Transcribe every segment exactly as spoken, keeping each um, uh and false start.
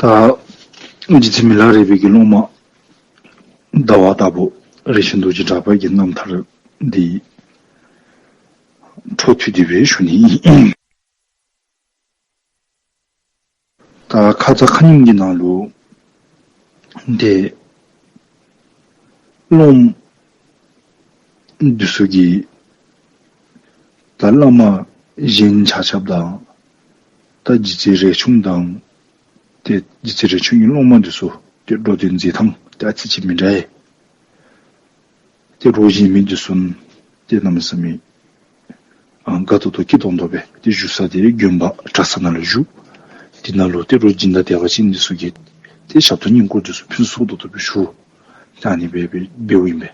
ད་རྗེ་བཙུན་མི་ལ་རས་པའི་གི་སློབ་མ་ཟླ་བ་ལྟ་བུ་རས་ཆུང་རྡོ་རྗེ་གྲགས་པ་གི་རྣམ་ཐར་འདི་འཕྲོ་མཐུད་དེ་སྦེ་ཞུ་ནི་ཨིན། ད་ཁ་ཙ་ཁ་ཉིནམ་གི་ནང་ལུ་ཏེ་སློབམ་འདི་ཚུ་གིས་ད་བླ་མ་གཞན་ཆ་ཁྱབ་དང་ད་རྗེ་བཙུན་རས་ཆུང་དང་ཏེ་རྗེ་བཙུན་རས་ཆུང་གི་སློབ་མ་འདི་ཚུ་ཏེ་འགྲོ་དོན་མཛད་ཐངས་ཏེ་ཨ་ཙི་ཅིག་མི་འདྲ་ཡི། ཏེ་རོགས་གཞན་མི་འདི་ཚུ་ཏེ་གནམ་མེད་ས་མེད་ཨ་དགའ་ཏོག་ཏོ་སྐྱིད་ཏོང་ཏོ་སྦེ་ཏེ་བཞུགས་ས་འདི་དགོན་པ་གྲྭ་ས་ནང་ལུ་བཞུགས། དེ་ནང་ལུ་ཏེ་རོགས་སྦྱིན་བདག་དད་པ་ཅན་འདི་ཚུ་གིས་ཏེ་ཞབས་ཏོག་བསྙེན་བཀུར་འདི་ཚུ་ཕུན་སུམ་ཚོགས་ཏོག་ཏོ་སྦེ་ཞུ། ད་ཨ་ནི་སྦེ་སྦེ་འབདཝ་ཨིན་པས།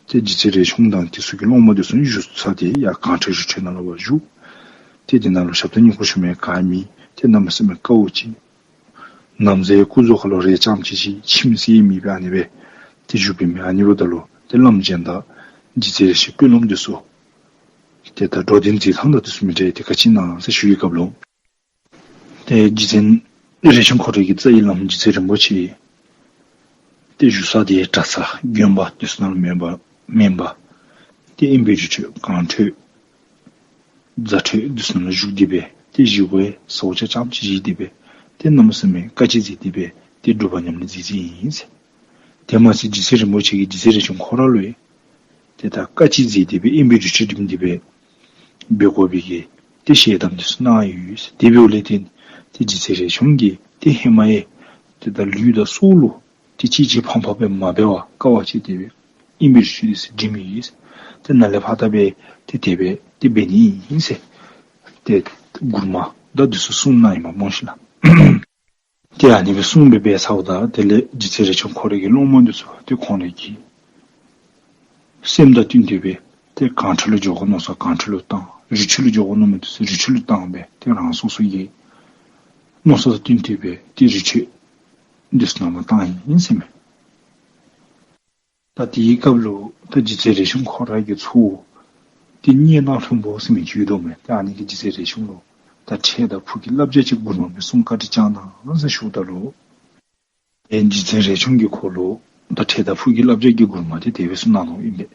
ཏེ་རྗེ་བཙུན་རས་ཆུང་དང་དེ་ཚུ་གི་སློབ་མ་འདི་ཚུ་བཞུགས་ས་འདི་ཡར་གངས་ཁྲོད་རི་ཁྲོད་ནང་ལུ་བཞུགས། ཏེ་དེ་ནང་ལུ་ཞབས་ཏོག་བསྙེན་བཀུར་ཞུ་མི་ག་མེད། ཏེ་གནམ་མེད་ས་མེད་དཀའཝ་སྤྱད། ན་བཟའ་སྐུ་གཟུགས་ཁ་ལུ་རས་རྐྱངམ་ཅིག་ཅིག་ཁྱིམ་ཟེར་མེད་པར་ཨ་ནི་སྦེ་ཏེ་བཞུགས་པའི་མི་ཨ་ནི་འབདཝ་ད་ལུ་ཏེ་བླམ་གཞན་དང་རྗེ་བཙུན་རས་ཆུང་སྤུན་སློབ་འདི་ཚུ་ཏེ་ད་འགྲོ་དོན་མཛད་ཐངས་དང་འདི་ཚུ་མི་འདྲ་ཡི། ཏེ་ག་ཅི་ཨིན་ན་ཟེར་ཞུ་བའི་སྐབས་ལུ་ཏེ་རྗེ་བཙུན་རས་ཆུང་ཁོ་རའི་གི་རྩ་བའི་བླམ་རྗེ་བཙུན་རིན་པོ་ཆེ་ཏེ་བཞུགས་ས་འདི་གྲྭ་ས་དགོན་པ་འདི་ཚུ་ནང་ལུ་མེན་པར་མེན་པར་ཏེ་དབེན་པའི་རི་ཁྲོད་གངས་ཁྲོད་རྫ་ཁྲོད་འདི་ཚུ་ནང་ལུ་བཞུགས་ཏེ་སྦེ་ཏེ་ཞི་བའི་ས་གོ་ཆ་རྐྱངམ་ཅིག་བཞེས་ཏེ་སྦེ་ཏེ་གནམ་མེད་ས་མེད་དཀའ་སྤྱད་མཛད་དེ་སྦེ་ཏེ་སྒྲུབ་པ་ཉམས་ལེན་མཛད་མཛདཔ་ཨིན་ཟེར། དེ་མ་ཚད་རྗེ་བཙུན་རིན་པོ་ཆེ་གིས་རྗེ་བཙུན་རས་ཆུང་ཁོ་ར་ལུ་ཡང་ཏེ་ད་དཀའ་སྤྱད་མཛད་དེ་སྦེ་དབེན་པའི་རི་ཁྲོད་འགྲིམས་ཏེ་སྦེ་འབད་དགོ་པའི་གི་ཏེ་ཞལ་གདམས་འདི་ཚུ་གནང་ཡོད་ཟེར། དེ་འབདཝ་ལས་བརྟེན་ཏེ་རྗེ་བཙུན་རས་ཆུང་གིས་ཏེ་ཧེ་མ་ཡང་ཏེ་ད་ལུས་དང་སྲོག་ལུ་ཏེ་ཅི་ཅི་ཕངས་ཕངས་སྦེ་མ་འབད་བར་དཀའ་བ་སྤྱད་དེ་སྦེ་དབེན་པའི་རི་ཁྲོད་འདི་ཚུ་འགྲིམས་ཡི་ཟེར། ཏེ་ནཱ་ལས་ཕར་ད་སྦེ་ཏེ་དེ་སྦེ་ཏེ་འབད་ནི་ཨིན་ཟེར། ཏེ་མགུར་མ་དང་འདི་ཚུ་གསུངས་གནང་ཡི་མས་སྨོ་ཤིག་ལགས། ཏེ་ཨ་ནི་སྦེ་གསུངས་སྦེ་འབད་ཚརཝ་ད་དེ་ལས་རྗེ་བཙུན་རས་ཆུང་ཁོ་རའི་གི་སློབ་མ་འདི་ཚུ་ཏེ་ཁོང་རའི་གི་སེམས་དང་བསྟུན་ཏེ་སྦེ་ཏེ་གངས་ཁྲོད་ལུ་འགྱོ་དགོ་མནོ་ས་གངས་ཁྲོད་ལུ་བཏང་། རི་ཁྲོད་ལུ་འགྱོ་དགོ་མནོ་མི་འདི་ཚུ་རི་ཁྲོད་ལུ་བཏང་སྦེ་ཏེ་རང་སོ་སོ་གི་མནོ་ས་དང་བསྟུན་ཏེ་སྦེ་ཏེ་རི་ཁྲོད་འདི་ཚུ་ནང་ལུ་བཏང་ཡི་ཟེར་མས། ད་དེའི་སྐབས་ལུ་ད་རྗེ་བཙུན་རས་ཆུང་ཁོ་ར་གི་ཚའོ་ཏེ་གཉན་ནག་ལྷུན་པོ་ཟེར་མི་ཅིག་ཡོདཔ་མས། ཏེ་ཨ་ནི་གིས་རྗེ་བཙུན་རས་ཆུང་ལུ་ད་ཁྲལ་དང་ཕུགས་ཀྱི་བསླབ་བྱ་ཅིག་མགུར་མ་སྦེ་གསུང་བཀའ་དྲིན་བསྐྱང་གནང་ཟེར་ཞུཝ་ད་ལུ་ཏེ་རྗེ་བཙུན་རས་ཆུང་གིས་ཁོ་ལུ་ད་ཁྲལ་དང་ཕུགས་ཀྱི་བསླབ་བྱ་གི་མགུར་མ་འདི་དེ་སྦེ་གསུངས་གནང་ནུག་ཨིན་པས།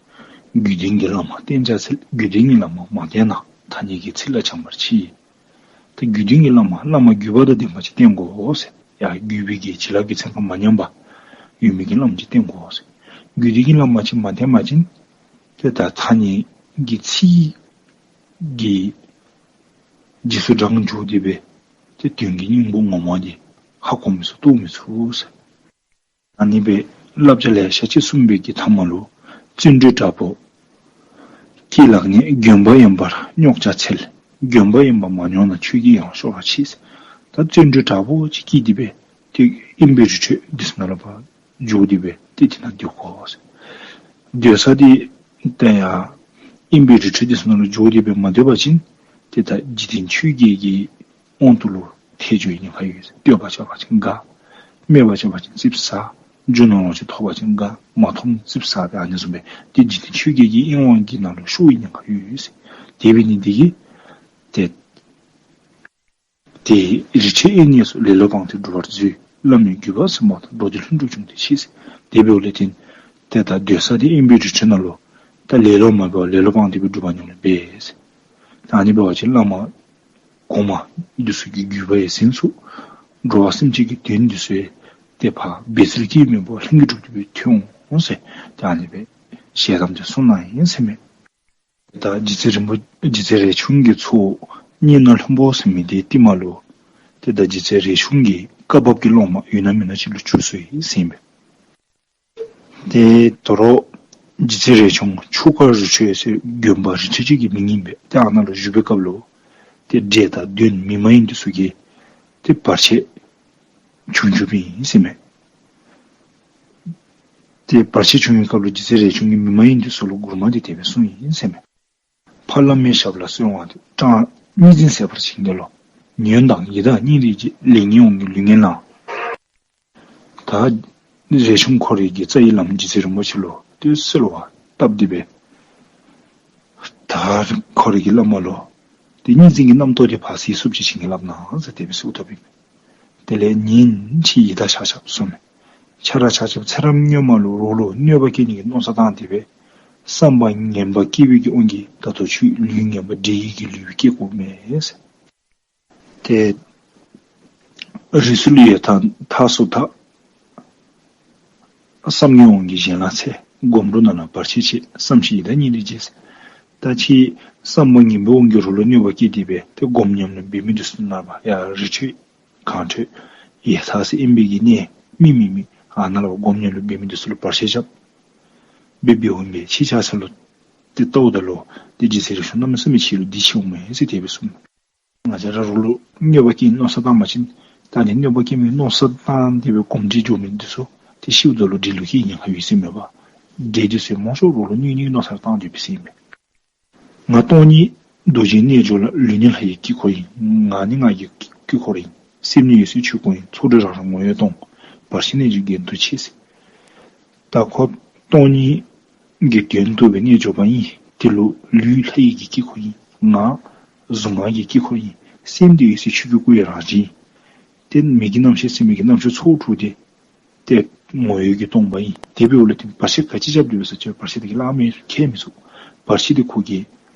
དགེ་འདུན་གྱི་བླ་མ་བསྟེན་བྱ་འཚལ། དགེ་འདུན་གྱི་བླ་མ་མ་བསྟེན་ན། ཐ་སྙད་ཀྱི་ཚིག་ལ་བྱམས་པར་མཆི། ད་དགེ་འདུན་གྱི་བླ་མ་བླ་མ་བརྒྱུད་པ་དང་ལྡན་པ་ཅིག་བསྟེན་དགོ་ཟེར། ཡར་བརྒྱུད་པའི་གི་བྱིན་རླབས་ཀྱི་ཚན་ཁ་མ་ཉམས་པར་ཡོད་མི་གི་བླམ་ཅིག་བསྟེན་དགོ་ཟེར། དགེ་འདུན་གྱི་བླ་མ་ཅིག་མ་བསྟེན་པ་ཅིན་ཏེ་ད་ཐ་སྙད་ཀྱི་ཚིག་གི་རྗེས་སུ་འབྲང་འགྱོ་སྟེ་སྦེ་ཏེ་དོན་གྱི་སྙིང་པོ་ངོ་མ་འདི་ཧ་གོ་མི་ཚུགས་རྟོགས་མི་ཚུགས་ཟེར། ཨ་ནི་སྦེ་བསླབ་བྱ་ལེ་ཤ་ཅིག་གསུངས་པའི་གི་མཐའ་མ་ལུ་བརྩོན་འགྲུས་དྲག་པོ་བསྐྱེད་ལགས་ནས། དགོན་པ་གཡན་པར་རྙོག་བྱ་འཚལ། དགོན་པ་གཡན་པ་མ་རྙོག་ན། ཆོས་ཀྱི་ཡང་ཤོར་བར་མཆི་ཟེར། ད་བརྩོན་འགྲུས་དྲག་པོ་ཅིག་བསྐྱེད་དེ་སྦེ་ཏེ་དབེན་པའི་རི་ཁྲོད་འདི་ཚུ་ནང་ལུ་ཕར་འགྱོ་སྟེ་སྦེ་ཏེ་དེ་ནང་སྡོད་དགོ་ཟེར། སྡོད་ས་འདི་ད་ཡར་དབེན་པའི་རི་ཁྲོད་འདི་ཚུ་ནང་ལུ་འགྱོ་སྟེ་སྦེ་མ་སྡོད་པ་ཅིན་ཏེ་ད་འཇིག་རྟེན་ཆོས་བརྒྱད་ཀྱི་དབང་དུ་ལུ་ཐལ་འགྱོ་བའི་ཉེན་ཁ་ཡོད་ཟེར། བསྟོད་པ་བྱ་བ་ཅིན་དགའ། སྨད་པ་བྱ་བ་ཅིན་ཙིགཔ་ཟ། རྒྱུ་ནོར་ལོངས་སྤྱོད་ཐོབ་པ་ཅིན་དགའ། མ་ཐོབ་ཙིགཔ་ཟ་སྟེ་ཨ་ནི་བཟུམ་སྦེ་ཏེ་འཇིག་རྟེན་ཆོས་བརྒྱད་ཀྱི་གཡེང་བ་གི་ནང་ལུ་ཤོར་བའི་ཉེན་ཁ་ཡོད་ཟེར། དེ་འབད་ནི་འདི་གིས་ཏེ་ཏེ་རི་ཁྲོད་དབེན་གནས་སུ། ལེ་ལོ་སྤངས་ཏེ་སྒྲུབ་པར་མཛོད། བླ་མའི་བརྒྱུད་པ་ཟིན་པ་དང་། འགྲོ་དོན་ལྷུན་གྲུབ་འབྱུང་དུ་མཆི་ཟེར། དེ་འབདཝ་ལས་བརྟེན་ཏེ་ད་སྡོད་ས་འདི་དབེན་པའི་རི་ཁྲོད་ནང་ལུ་ད་ལེ་ལོ་མ་འབད་བར་ལེ་ལོ་སྤངས་ཏེ་སྦེ་སྒྲུབ་པ་ཉམས་ལེན་འབད་ཟེར། ད་ཨ་ནི་འབད་བ་ཅིན་བླ་མ་གོང་མ་འདི་ཚུ་གི་བརྒྱུད་པ་ཡང་ཟིན་ཚུགས། འགྲོ་བ་སེམས་ཅན་གྱི་དོན་འདི་ཚུ་ཡང་ཏེ་ཕར་འབད་རྩོལ་གྱིས་མེད་པར་ལྷུན་གྱིས་གྲུབ་སྟེ་སྦེ་ཐོན་འོང་ཟེར། ད་ཨ་ནི་སྦེ་ཞལ་གདམས་འདི་གསུངས་གནང་ཡི་ཟེར་མས། ད་རྗེ་བཙུན་རིན་པོ་རྗེ་བཙུན་རས་ཆུང་གི་ཚའོ་གཉན་ནག་ལྷུན་པོ་ཟེར་མི་འདི་རྟིང་མ་ལུ་ཏེ་ད་རྗེ་བཙུན་རས་ཆུང་གི་བཀའ་བབས་ཀྱི་སློབ་མ་ཡོད་ན་མེད་ན་ཅིག་ལུ་གྱུར་སོ་ཡི་ཟེར་ཨིན་པས། ཏེ་དོ་རུང་རྗེ་བཙུན་རས་ཆུང་ཆུ་དཀར་རི་ཁྲོད་ཟེར་དགོན་པ་རི་ཁྲོད་ཅིག་གི་མིང་ཨིན་པས། ཏེ་ཨ་ནཱ་ལུ་བཞུགས་པའི་སྐབས་ལུ་ཏེ་འདྲེ་དང་གདོན་མི་མ་ཡིན་འདི་ཚུ་གིས་ཏེ་བར་ཆད་བྱུང་བྱུངམ་ཨིན་ཟེར་མས། ཏེ་བར་ཆད་བྱུང་བའི་སྐབས་ལུ་རྗེ་བཙུན་རས་ཆུང་གིས་མི་མ་ཡིན་འདི་ཚུ་ལུ་མགུར་མ་འདི་དེ་སྦེ་གསུངས་ཡི་ཟེར་མས། ཕ་བླ་མའི་ཞབས་ལ་གསོལ་བ་འདེབས། གྲངས་གཉིས་འཛིན་ཟད་པར་བྱིན་གྱིས་རློབས། ཉོན་དང་ཡི་དྭགས་གཉན་རིགས་ཀྱི། ལས་ངན་དབང་གིས་ལུས་ངན་ལངས། ད་རས་ཆུང་ཁོ་རའི་གི་རྩ་བའི་བླམ་རྗེ་བཙུན་རིན་པོ་ཆེ་ལུ་ཏེ་གསོལ་བ་བཏབ་སྟེ་སྦེ་ད་ཁོ་རའི་གི་བླ་མ་ལུ་ཏེ་གཉིས་འཛིན་གྱི་རྣམ་རྟོག་འདི་ཕར་སེལ་ཚུགསཔ་ཅིག་བྱིན་གྱིས་བརླབས་གནང་ཟེར་དེ་སྦེ་གསོལཝ་བཏབ་ཨིན་མས། དེ་ལས་ཉིན་ཕྱེད་ཡི་དྭགས་ཆ་ཁྱབ་གསུངས་མས། ཁྱེད་ར་ཆ་ཁྱབ་ཚེ་རབས་སྔོན་མ་ལུ་རོགས་ལུ་གནོད་པ་བཀལ་ནི་གི་མནོ་བསམ་བཏང་སྟེ་སྦེ་བསམ་པ་ངན་པ་བསྐྱེད་པའི་གི་དབང་གིས་ད་ལྟོ་ཁྱོད་ལུས་ངན་པ་འདྲེ་ཡི་གི་ལུས་སྦེ་སྐྱེ་དགོཔ་མས་ཟེར། ཏེ་རིགས་སུ་ལུས་ཡང་ཐ་ཐག་སུ་ཐག། བསམ་ངན་དབང་གིས་གཞན་ལ་འཚེ། སྒོམ་སྒྲུབ་ནང་ན་བར་ཆད་བྱེད། བསམ་ཤེས་ཡི་དྭགས་གཉིས་ལས་སྐྱེས། ད་ཁྱེད་བསམ་པ་ངན་པའི་དབང་གིས་རོགས་ལུ་གནོད་པ་བསྐྱལ་ཏེ་སྦེ་ཏེ་སྒོམ་ཉམས་ལེན་འབད་མི་འདི་ཚུ་ནང་ལུ་ཡང་རི་ཁྲོད་གངས་ཁྲོད་ཡ་ཐགས་སུ་ཨིན་པའི་གི་གནས་མི་མི་མི་ཨ་ནཱ་ལུ་སྒོམ་ཉམས་ལེན་འབད་མི་འདི་ཚུ་ལུ་བར་ཆད་རྐྱབ་སྦེ་འབདཝ་ཨིན་པས། ཁྱེད་ཆ་ཁྱབ་ལུ་ཏེ་ལྟཝ་ད་ལུ་ཏེ་རྗེ་བཙུན་རས་ཆུང་གནམ་མེད་ས་མེད་ཁྱེད་ལུ་སྡིག་ཆེཝ་མས་ཟེར་དེ་སྦེ་གསུངས། ང་བཅས་ར་རོགས་ལུ་གནོད་པ་བཀལ་མནོ་བསམ་བཏང་པ་ཅིན་ད་ནི་གནོད་པ་བཀལ་མི་མནོ་བསམ་བཏང་སྟེ་སྦེ་གོམས་འདྲིས་འགྱོ་མི་འདི་ཚུ་ཏེ་ཤིཝ་ད་ལུ་འདྲེ་ལུ་སྐྱེ་ཉེན་ཁ་ཡོད་ཟེར་མས་པ། འདྲེ་འདི་ཚུ་མང་ཤོས་རོགས་ལུ་གནོད་ནི་གི་མནོ་བསམ་བཏང་སྟེ་སྦེ་ཟེར་མས། ང་སྟོང་ཉིད་རྡོ་རྗེའི་རྣལ་འབྱོར་ལགས། ལུས་ནི་ལྷ་ཡི་དཀྱིལ་འཁོར་ཡིན། ངག་ནི་སྔགས་ཀྱི་དཀྱིལ་འཁོར་ཡིན། སེམས་ནི་འོད་གསལ་ཆོས་སྐུ་ཡིན། ཚོགས་དྲུག་རང་རང་ངོ་བོས་སྟོང་། བར་ཆད་རྣལ་འབྱོར་རྒྱན་དུ་ཆེ་ཟེར། ད་ཁོ་སྟོང་ཉིད་ཀྱི་དོན་རྟོགས་པའི་རྣལ་འབྱོར་པ་ཨིན། དེ་ལུ་ལུས་ལྷ་ཡི་གི་དཀྱིལ་འཁོར་ཨིན། ངག་གཟུངས་སྔགས་ཀྱི་དཀྱིལ་འཁོར་ཨིན། སེམས་ནི་འོད་གསལ་ཆོས་ཀྱི་སྐུ་ཡི་རང་བཞིན་ཨིན། ཏེ་མིག་གི་རྣམ་ཤེས་སེམས་ཀྱི་རྣམ་ཤེས་ཚོགས་དྲུག་དེ་ཏེ་ངོ་བོ་གི་སྟོང་པ་ཨིན། དེ་འབདཝ་ལས་ཏེ་བར་ཆད་ག་ཅི་རྐྱབ་སྟེ་འབད་ས་ཅི་བར་ཆད་དེ་གིས་ལང་མི་ཁྱད་མི་ཚུགས། བར་ཆད་དེ་ཁོ་གིས་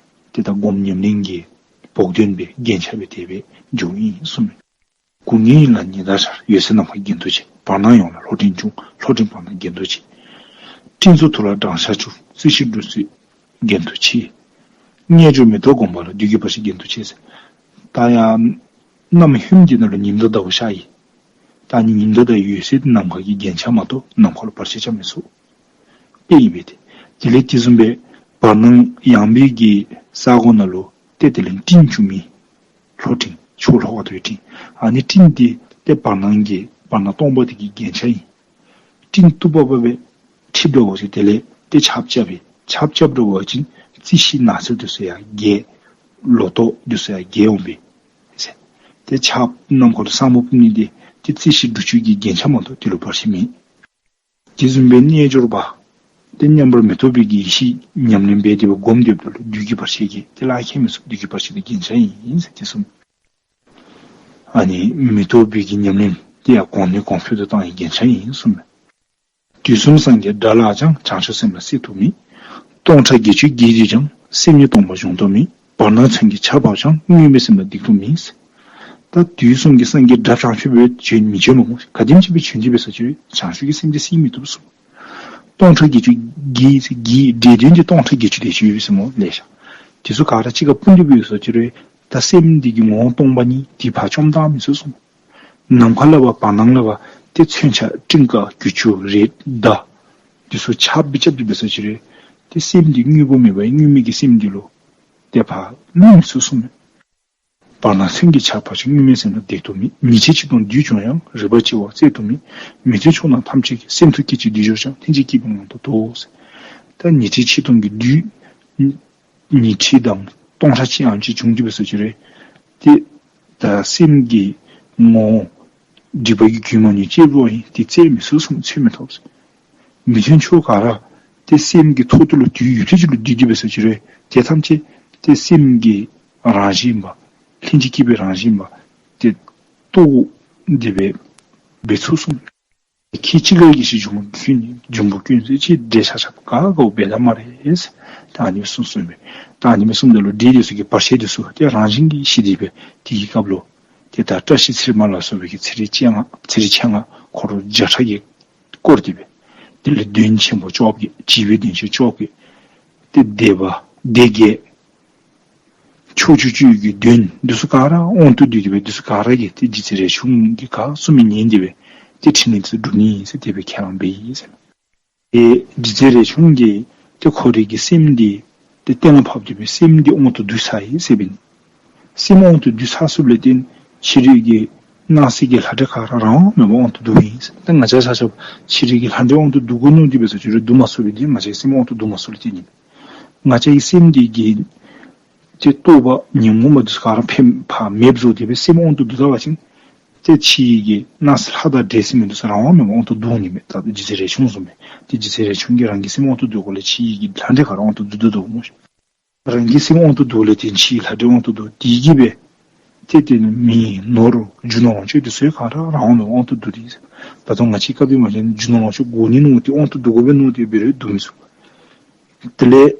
ཏེ་ད་སྒོམ་ཉམས་ལེན་གྱི་བོགས་འདོན་སྦེ་རྒྱན་ཆ་སྦེ་དེ་སྦེ་འགྱོཝ་ཨིན་གསུངས་མས། སྐུ་ངོ་ཡིན་ལ་ཉི་ཟླ་འཆར། འོད་གསལ་ནམ་མཁའ་རྒྱན་དུ་ཆེ། བར་སྣང་ཡོངས་ལ་ལྷོ་སྤྲིན་འཁྱུག། ལྷོ་སྤྲིན་བར་སྣང་རྒྱན་དུ་ཆེ། སྤྲིན་ཚོགས་དུག་ལྔ་སྦྲང་ཆར་འཁྱུག། རྩིབས་བཞི་འབྲུ་མཛོད་རྒྱན་དུ་ཆེ། རྣལ་འབྱོར་མེ་ཏོག་བསྒོམ་པ་ལ། བདུད་ཀྱི་བར་ཆད་རྒྱན་དུ་ཆེ་ཟེར། ད་ཡང་གནམ་ཧོནམ་གྱི་ནང་ལུ་ཉིམ་དང་ཟླཝ་ཤར་ཡི། ད་ནི་ཉིམ་དང་ཟླཝ་འོད་གསལ་ནམ་མཁའ་གི་རྒྱན་ཆ་མ་གཏོགས་ནམ་མཁའ་ལུ་བར་ཆད་རྐྱབ་མི་ཚུགས། དཔེ་ཨིན་པས་ཏེ། དེ་ལས་དེ་བཟུམ་སྦེ་བར་སྣང་ཡངས་པའི་གི་ས་གོ་ནང་ལུ་ཏེ་དེ་ལས་སྤྲིན་འཁྱུག་མི། ལྷོ་སྤྲིན་ཕྱོགས་ལྷོ་ཁ་ཐུག་པའི་སྤྲིན། ཨ་ནི་སྤྲིན་དེ་ཏེ་བར་སྣང་གི་བར་སྣང་སྟོང་པ་དེ་གི་རྒྱན་ཆ་ཨིན། སྤྲིན་སྟུག་པ་སྦེ་འཁྲིགས་འགྱོ་བ་ཅིན་དེ་ལས་ཏེ་ཆརཔ་རྐྱབ་པས། ཆརཔ་རྐྱབ་འགྱོ་བ་ཅིན་རྩི་ཤིང་ནགས་ཚལ་དེ་ཚུ་ཡང་རྒྱས། ལོ་ཏོག་དེ་ཚུ་ཡང་རྒྱས་འོང་པས་ཟེར། ཏེ་ཆརཔ་ནམ་མཁའ་ལུ་སངས་པ་སྤུབ་ནི་དེ་ཏེ་རྩི་ཤིང་འབྲུ་བཅུད་ཀྱི་རྒྱན་ཆ་མ་གཏོགས་དེ་ལུ་བར་ཆད་མེད། དེ་བཟུམ་སྦེ་རྣལ་འབྱོར་པ་ཏེ་མཉམ་པར་མི་རྟོག་པའི་གི་ཡེ་ཤེས་ཉམས་ལེན་འབད་དེ་སྦེ་སྒོམ་སྡོདཔ་ད་ལུ་བདུད་ཀྱི་བར་ཆད་ཀྱིས་ཏེ་ལང་ཁྱད་མི་ཚུགས། བདུད་ཀྱི་བར་ཆད་དེ་རྒྱན་ཆ་ཨིན་ཟེར་དེ་གསུངས། ཨ་ནི་མི་རྟོག་པའི་གི་ཉམས་ལེན་དེ་ཡང་གོང་ནས་གོང་འཕེལ་དུ་བཏང་བའི་རྒྱན་ཆ་ཨིན་གསུངས་མས། དུས་གསུམ་སངས་རྒྱས་དགྲ་ལྷ་འཆང་། བྱང་ཆུབ་སེམས་ལ་བསད་ཐུབ་མེད། སྟོང་ཕྲག་བརྒྱད་ཅུའི་བགེགས་འདུལ་ཀྱང་། སེམས་ཉིད་སྟོང་པ་གཞོམ་ཐབས་མེད། བར་སྣང་མཚོན་གྱི་ཆརཔ་བབས་ཀྱང་། དངོས་མེད་སེམས་ལ་འདེགས་ཐབས་མེད། ད་དུས་གསུམ་གྱི་སངས་རྒྱས་དགྲ་བྱང་ཆུབ་སྦེ་བྱོན་མི་བྱོན་པ་སྨོ། ག་དེམ་ཅིག་སྦེ་བྱོན་ཏེ་འབད་ས་ཅི་རུང་བྱང་ཆུབ་ཀྱི་སེམས་དེ་བསད་མི་ཐུབ་གསུངས། སྟོང་ཕྲག་བརྒྱད་ཅུ་བགེགས་བགེགས་འདྲེ་གདོན་དེ་སྟོང་ཕྲག་བརྒྱད་ཅུ་དེ་ཅིག་ཡོད་པས་ཟེར་སྨོ་ལེ་ཤ། དེ་ཚུ་ག་ར་གཅིག་ཁར་སྤུངས་ཏེ་འབད་ས་ཅི་རུང་ད་སེམས་འདི་གི་ངོ་བོ་སྟོང་པ་ཉིད་དེ་ཕར་བཅོམ་བཏང་མི་ཚུགས་གསུངས། ནམ་མཁའ་ལུ་བ་བར་སྣང་ལུ་བ་ཏེ་མཚོན་ཆ་སྤྲིན་དཀར་གྱི་ཅུང་རེ་ད་དེ་ཚུ་ཆརཔ་སྦེ་རྐྱབ་སྟེ་འབད་ས་ཅི་རུང་ཏེ་སེམས་འདི་དངོས་པོ་མེད་པ་དངོས་མེད་ཀྱི་སེམས་འདི་ལུ་ཏེ་ཕར་ལྷུང་མི་ཚུགས་གསུངས་མས། བར་སྣང་མཚོན་གྱི་ཆརཔ་བབས་ཀྱང་། དངོས་མེད་སེམས་ལ་འདེགས་ཐབས་མེད། མི་ཕྱེད་ཆོས་དང་འདུས་བྱུང་ཡང་། རིག་པ་གཅིག་པ་བཙལ་དུ་མེད། མི་མཐུན་ཕྱོགས་རྣམས་ཐམས་ཅད་ཀྱི། སེམས་མཐུན་སྐད་ཅིག་འདུས་འགྱུར་ཀྱང་། ལྷན་ཅིག་སྐྱེས་པའི་ངང་དུ་རྟོགས། ད་ཉི་ཁྲི་ཆིག་སྟོང་གི་བདུད་ཉི་ཁྲི་དང་སྟོང་ཕྲག་གཅིག་ཨ་ནེམ་ཅིག་བྱུང་སྟེ་འབད་ས་ཅི་རུང་ཏེ་ད་སེམས་ཀྱི་ངོ་བོ་སྒྲིབ་པ་གིས་གོས་མ་ནུས་སྐྱེས་བུ་ཨིན། དེ་བཙལ་མི་ཚུགས་གསུངས། འཚོལ་མི་ཐོབ། མི་མཐུན་ཕྱོགས་ག་ར་ཏེ་སེམས་ཀྱི་ཐོག་ཏུ་ལུ་དུས་ཡུན་ཐུང་ཅིག་ལུ་སྡོད་དེ་འབད་ས་ཅི་རུང་ཏེ་ཐམས་ཅད་ཏེ་སེམས་ཀྱི་རང་བཞིན་པ་ལྷན་ཅིག་སྐྱེས་པའི་རང་བཞིན་པ་ཏེ་རྟོགས་ཏེ་སྦེ་འབད་ཚུགས་གསུངས། ཁྱེད་ཅི་ལ་གི་ཤི་འབྱུང་པོ་ཀུན་འབྱུང་པོ་ཀུན་ཟེར་ཅིག་འདྲེ་ཆ་ཁྱབ་ག་ག་འབད་ད་སྨ་རེ། ད་ཨ་ནི་གསུངས་གསུངསམ་མས། ད་ཨ་ནི་གསུངསམ་ད་ལུ་འདྲེ་འདི་ཚུ་གི་བར་ཆད་འདི་ཚུ་ཏེ་རང་བཞིན་གྱིས་ཞི་སྟེ་སྦེ་དེ་གི་སྐབས་ལུ་ཏེ་ད་བཀྲ་ཤིས་ཚེ་རིང་མ་ལ་སོགས་པའི་གི་ཚེ་རིང་བཅོ་ལྔ་ཚེ་རིང་བཅོ་ལྔ་འཁོར་བརྒྱ་ཕྲག་གིས་བསྐོར་ཏེ་སྦེ་དེ་ལས་གདོན་ཆེན་པོ་བཅོ་བརྒྱད་བྱིས་པའི་གདོན་ཆེན་བཅོ་བརྒྱད་ཏེ་སྡེ་པ་སྡེ་བརྒྱད་ཕྱོགས་བཅུ་བཅུ་གི་གདོན་འདི་ཚུ་ག་ར་དབང་དུ་བསྡུས་ཏེ་སྦེ་འདི་ཚུ་ག་ར་གིས་ཏེ་རྗེ་བཙུན་རས་ཆུང་གིས་ག་གསུང་མི་ཉན་ཏེ་སྦེ་ཏེ་ཕྲིན་ལས་འདི་ཚུ་སྒྲུབ་ནི་ཨིན་ཟེར་དེ་སྦེ་ཁས་བླངས་འབད་ཡི་ཟེར། ཏེ་རྗེ་བཙུན་རས་ཆུང་གིས་ཏེ་ཁོ་རའི་གི་སེམས་འདི་ཏེ་གཏན་ལ་ཕབ་སྟེ་སྦེ་སེམས་འདི་དབང་དུ་བསྡུ་ཚར་ཡི་ཟེར་བས་ནི། སེམས་དབང་དུ་བསྡུ་ཚར་ཚུགསཔ་ལས་བརྟེན་ཕྱི་རོལ་གྱི་སྣང་སྲིད་ཀྱི་ལྷ་འདྲེ་ག་ར་རང་དབང་མེད་པར་དབང་དུ་བསྡུ་ཡི་ཟེར། ཏེ་ང་བཅས་ཆ་ཁྱབ་ཕྱི་རོལ་གྱི་ལྷ་འདྲེ་དབང་དུ་བསྡུ་དགོ་མནོ་སྟེ་འབད་ས་ཅི་རུང་བསྡུ་མ་ཚུགས་པས། ཏེ་ང་བཅས་སེམས་དབང་དུ་བསྡུ་མ་ཚུགས་ལས་བརྟེན་ཨིན། ང་བཅས་ཀྱི་སེམས་འདི་གི་ཏེ་རྟོག་པ་ཉོན་མོངས་པ་འདི་ཚུ་ག་ར་ཕར་མེདཔ་བཟོ་སྟེ་སྦེ་སེམས་དབང་དུ་བསྡུ་ད་པ་ཅིན་ཏེ་ཕྱི་གི་སྣང་སྲིད་ལྷ་དང་འདྲེ་ཟེར་མི་འདི་ཚུ་རང་དབང་མེད་པར་དབང་དུ་བསྡུ་ནི་མས། ད་རྗེ་བཙུན་རས་ཆུང་གསུངསམ་མས། ཏེ་རྗེ་བཙུན་རས་ཆུང་གིས་རང་གི་སེམས་དབང་དུ་བསྡུ་དགོ་ལས་ཕྱི་གི་ལྷ་འདྲེ་ག་ར་དབང་དུ་བསྡུ་ད་དོ་སྨོ། རང་གི་སེམས་དབང་དུ་བསྡུ་ལས་བརྟེན་ཕྱི་ལྷ་འདྲེ་དབང་དུ་བསྡུ། དེ་གིས་སྦེ་ ཏེ་དེ་ནི་མི་ནོར་རྒྱུ་ནོར་ལོངས་སྤྱོད་དེ་ཚུ་ག་ར་རང་དབང་དུ་དབང་དུ་བསྡུ་སྟེ་ཨིན་ཟེར། ད་ལྟོ་ང་བཅས་སྐབས་འདི་མ་གཞི་རྒྱུ་ནོར་ལོངས་སྤྱོད་དགོ་ནི་མནོ་སྟེ་དབང་དུ་བསྡུ་དགོ་པས་མནོ་སྟེ་འབད་རུང་བསྡུ་མི་ཚུགས། དེ་ལས་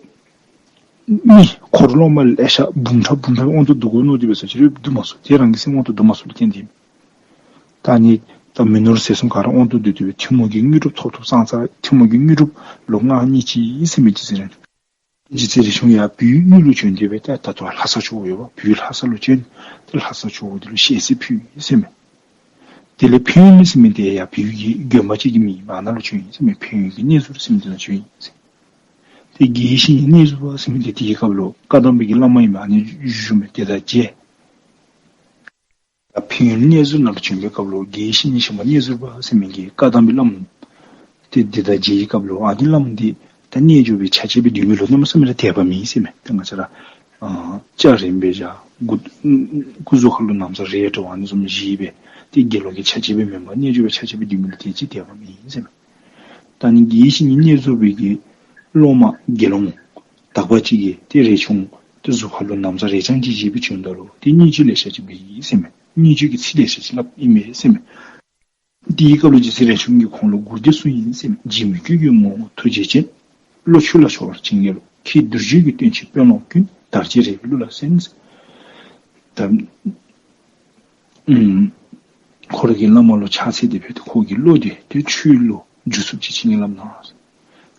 མི་འཁོར་སློབ་མ་ལེ་ཤ་འབུམ་ཕྲག་འབུམ་ཕྲག་དབང་དུ་བསྡུ་དགོ་མནོ་སྟེ་འབད་ས་ཅིག་རུང་བསྡུ་མ་ཚུགས། དེ་རང་གི་སེམས་དབང་དུ་བསྡུ་མ་ཚུགས་ལུ་བརྟེན་ཏེ་ཨིན། ད་ནི་ད་མི་ནོར་ཟད་གསུམ་ག་ར་དབང་དུ་བསྡུ་སྟེ་སྦེ་ཐུན་མོང་གི་དངོས་གྲུབ་ཐོབ་ཐོབ་སང་ཚར། ཐུན་མོང་གི་དངོས་གྲུབ་ལོ་ལྔ་གཉིས་ཅིག་ཟེར་མི་རྒྱུ་མཚན་རེ། རྗེ་བཙུན་རས་ཆུང་ཡར་བོད་དབུས་ལུ་བྱོན་ཏེ་སྦེ་ད་ད་ལྟོ་ལྷ་ས་ཕྱོགས་ཡོད་པ་བོད་ལྷ་ས་ལུ་བྱོན། ཏེ་ལྷ་ས་ཕྱོགས་འདི་ལུ་ཞལ་གསེར་ཕུལ་ཟེར་མས། དེ་ལས་ཕན་ཡོན་ཟེར་མི་འདི་ཡང་བོད་ཀྱི་དགོན་པ་ཅིག་གི་མིང་ཨ་ནཱ་ལུ་བྱོན་ཡི་ཟེར་མས། ཕན་ཡོན་གྱི་གནས་ཟུར་ཟེར་མི་འདི་ནང་བྱོན་ཡི་ཟེར། ཏེ་དགེ་བའི་བཤེས་གཉེན་གནས་ཟུར་པ་ཟེར་མི་འདི་དེའི་སྐབས་ལུ་བཀའ་གདམས་པའི་གི་བླ་མ་ཨིན་མས། ཨ་ནི་བཞུགས་མི་དེ་དང་མཇལ། ད་ཕན་ཡོན་གནས་ཟུར་ནང་ལུ་བྱོན་པའི་སྐབས་ལུ་དགེ་བའི་བཤེས་གཉེན་ཞིང་པ་གནས་ཟུར་པ་ཟེར་མི་གི་བཀའ་གདམས་པའི་བླམ་ཏེ་འདི་དང་མཇལ་བའི་སྐབས་ལུ་ཨ་ནི་བླམ་འདི་ད་རྣལ་འབྱོར་པའི་ཆ་བྱད་སྦེ་སྡོད་མི་ལུ་གནམ་མེད་ས་མེད་དད་པ་མེད་ཟེར་མས། ཏེ་ང་བཅས་ར་ཨ་སྐྱ་རེངས་པའི་ཞག་སྐུ་སྐུ་གཟུགས་ཁ་ལུ་ན་བཟའ་རལ་གྲི་ཨ་ནི་བཟུམ་བཞེས་སྦེ་ཏེ་དགེ་སློང་གི་ཆ་བྱད་སྦེ་མེན་པར་རྣལ་འབྱོར་པའི་ཆ་བྱད་སྦེ་སྡོད་མི་ལུ་དེ་ཅིག་དད་པ་མེད་ཟེར་མས། ད་ནི་དགེ་བའི་བཤེས་གཉེན་གནས་ཟུར་པའི་གི་སློབ་མ་དགེ་སློང་དག་པ་ཅིག་གིས་ཏེ་རས་ཆུང་ཏེ་གཟུགས་ཁ་ལུ་ན་བཟའ་རས་རྐྱང་ཅིག་བཞེས་སྦེ་བྱོནམ་ད་ལུ་ཏེ་བརྙས་བཅོས་ལེ་ཤ་ཅིག་འབད་ཡི་ཟེར་མས། བརྙས་བཅོས་ཀྱི་ཚིག་ལེ་ཤ་ཅིག་སླབ་ཨིན་མས་ཟེར་མས། དེའི་སྐབས་ལུ་རྗེ་བཙུན་རས་ཆུང་གིས་ཁོང་ལུ་མགུར་འདི་གསུངས་ཡི་ཟེར་མས། འཇིགས་མེད་ཀུན་གྱི་ངོ་བོ་ཐུགས་རྗེ་ཅན། བློ་ཆོས་ལ་ཕྱོགས་པར་བྱིན་གྱིས་རློབས། ཁྱེད་གདུལ་བྱའི་གི་སྟོན་ཆེན་དཔོན་སློབ་ཀུན། དར་ཅིག་རས་པའི་གླུ་ལ་གསན། ད་ཨུམ་ཁོ་ར་གི་བླ་མ་ལུ་ཕྱག་འཚལ་ཏེ་སྦེ་ཏེ་ཁོ་གི་བློ་འདི་ཏེ་ཆོས་ལུ་འཇུག་ཚུགསཔ་ཅིག་བྱིན་གྱིས་བརླབས་གནང་།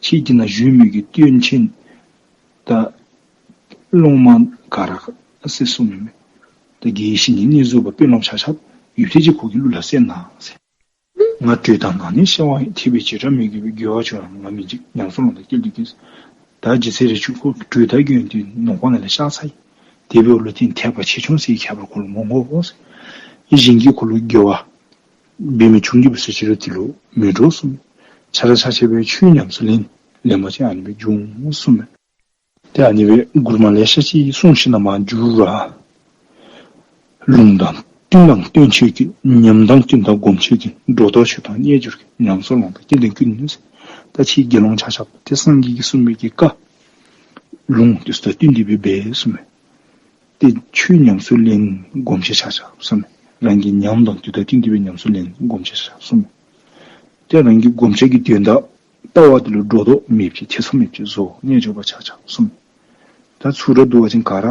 ཁྱེད་ཀྱི་ནང་བཞུགས་མི་གི་སྟོན་ཆེན་ད་སློབ་མ་ག་ར་ཟེར་གསུངས་མི་མས། ད་དགེ་བའི་བཤེས་གཉེན་གནས་ཟུར་པ་དཔོན་སློབ་ཆ་ཁྱབ་ཡོད་དེ་ཅིག་ཁོ་གི་གླུ་ལ་གསན་གནང་ཟེར། ང་གྲོས་དང་ནང་ནས་གཤེ་བ་ཡིན། ཐེག་པའི་བྱེ་བྲག་མི་དགོས་པའི། དགེ་བ་ཅུང་རང་ང་མི་འཇིགས། ཉམས་སུ་ལོངས་དང་སྐལ་ལྡན་ཀུན། ད་རྗེ་བཙུན་རས་ཆུང་ཁོ་གྲོས་དང་རྒྱུན་དེ་ནང་ཁོག་ནང་ལས་ཤར་ཚར་ཡི། དེ་འབདཝ་ལུ་བརྟེན་ཐེག་པ་ཆེ་ཆུང་ཟེར་ཁྱད་པར་ཁོ་ལུ་མི་དགོ་ཟེར། ཨེ་གཞན་གྱིས་ཁོ་ལུ་དགེ་བ་འབད་མི་ཆུང་ཀུ་འབད་ས་ཅིག་རུང་དེ་ལུ་མི་འདྲོག་གསུངས་མས། ཆ་ར་ཆ་ཁྱབ་སྦེ་ཆོས་ཉམས་སུ་ལེན། ལེན་པ་ཅིན་ཨ་ནི་སྦེ་འབྱུང་གསུངས་མས། ཏེ་ཨ་ནི་སྦེ་མགུར་མ་ལེ་ཤ་ཅིག་གསུངས་ཞིནམ་ལས་མར་མཇུག་ར། ལུང་དང་བསྟན་དང་སྟོན་ཆོས་ཀུན། ཉམས་དང་བསྟུན་དང་སྒོམ་ཆོས་ཀུན། འགྲོ་ལྡོག་ཆོས་དང་རྣལ་འབྱོར་ཀུན། ཉམས་སུ་ལོངས་དང་སྐལ་ལྡན་ཀུན། ད་ཁྱེད་དགེ་སློང་ཆ་ཁྱབ་ཏེ་སངས་རྒྱས་ཀྱིས་གསུངས་མི་གི་བཀའ་ལུང་དེ་ཚུ་དང་བསྟུན་ཏེ་སྦེ་འབད་གསུངས་མས། ཏེ་ཆོས་ཉམས་སུ་ལེན། སྒོམ་ཆེན་ཆ་ཁྱབ་གསུངས་མས། རང་གི་ཉམས་དང་དུས་དང་བསྟུན་ཏེ་སྦེ་ཉམས་སུ་ལེན། སྒོམ་ཆེན་ཆ་ཁྱབ་གསུངས་མས། ཏེ་རང་གི་སྒོམ་ཆེན་གྱི་དོན་དག་ལྟ་བ་དེ་ལུ་སྒྲོ་འདོགས་མེདཔ་ཅིག་ཐེ་ཚོམ་མེདཔ་ཅིག་བཟོ། རྣལ་འབྱོར་པ་ཆ་ཁྱབ་གསུངས་མས། ད་ཚུར་ར་བསྡུ་བ་ཅིན་ག་ར་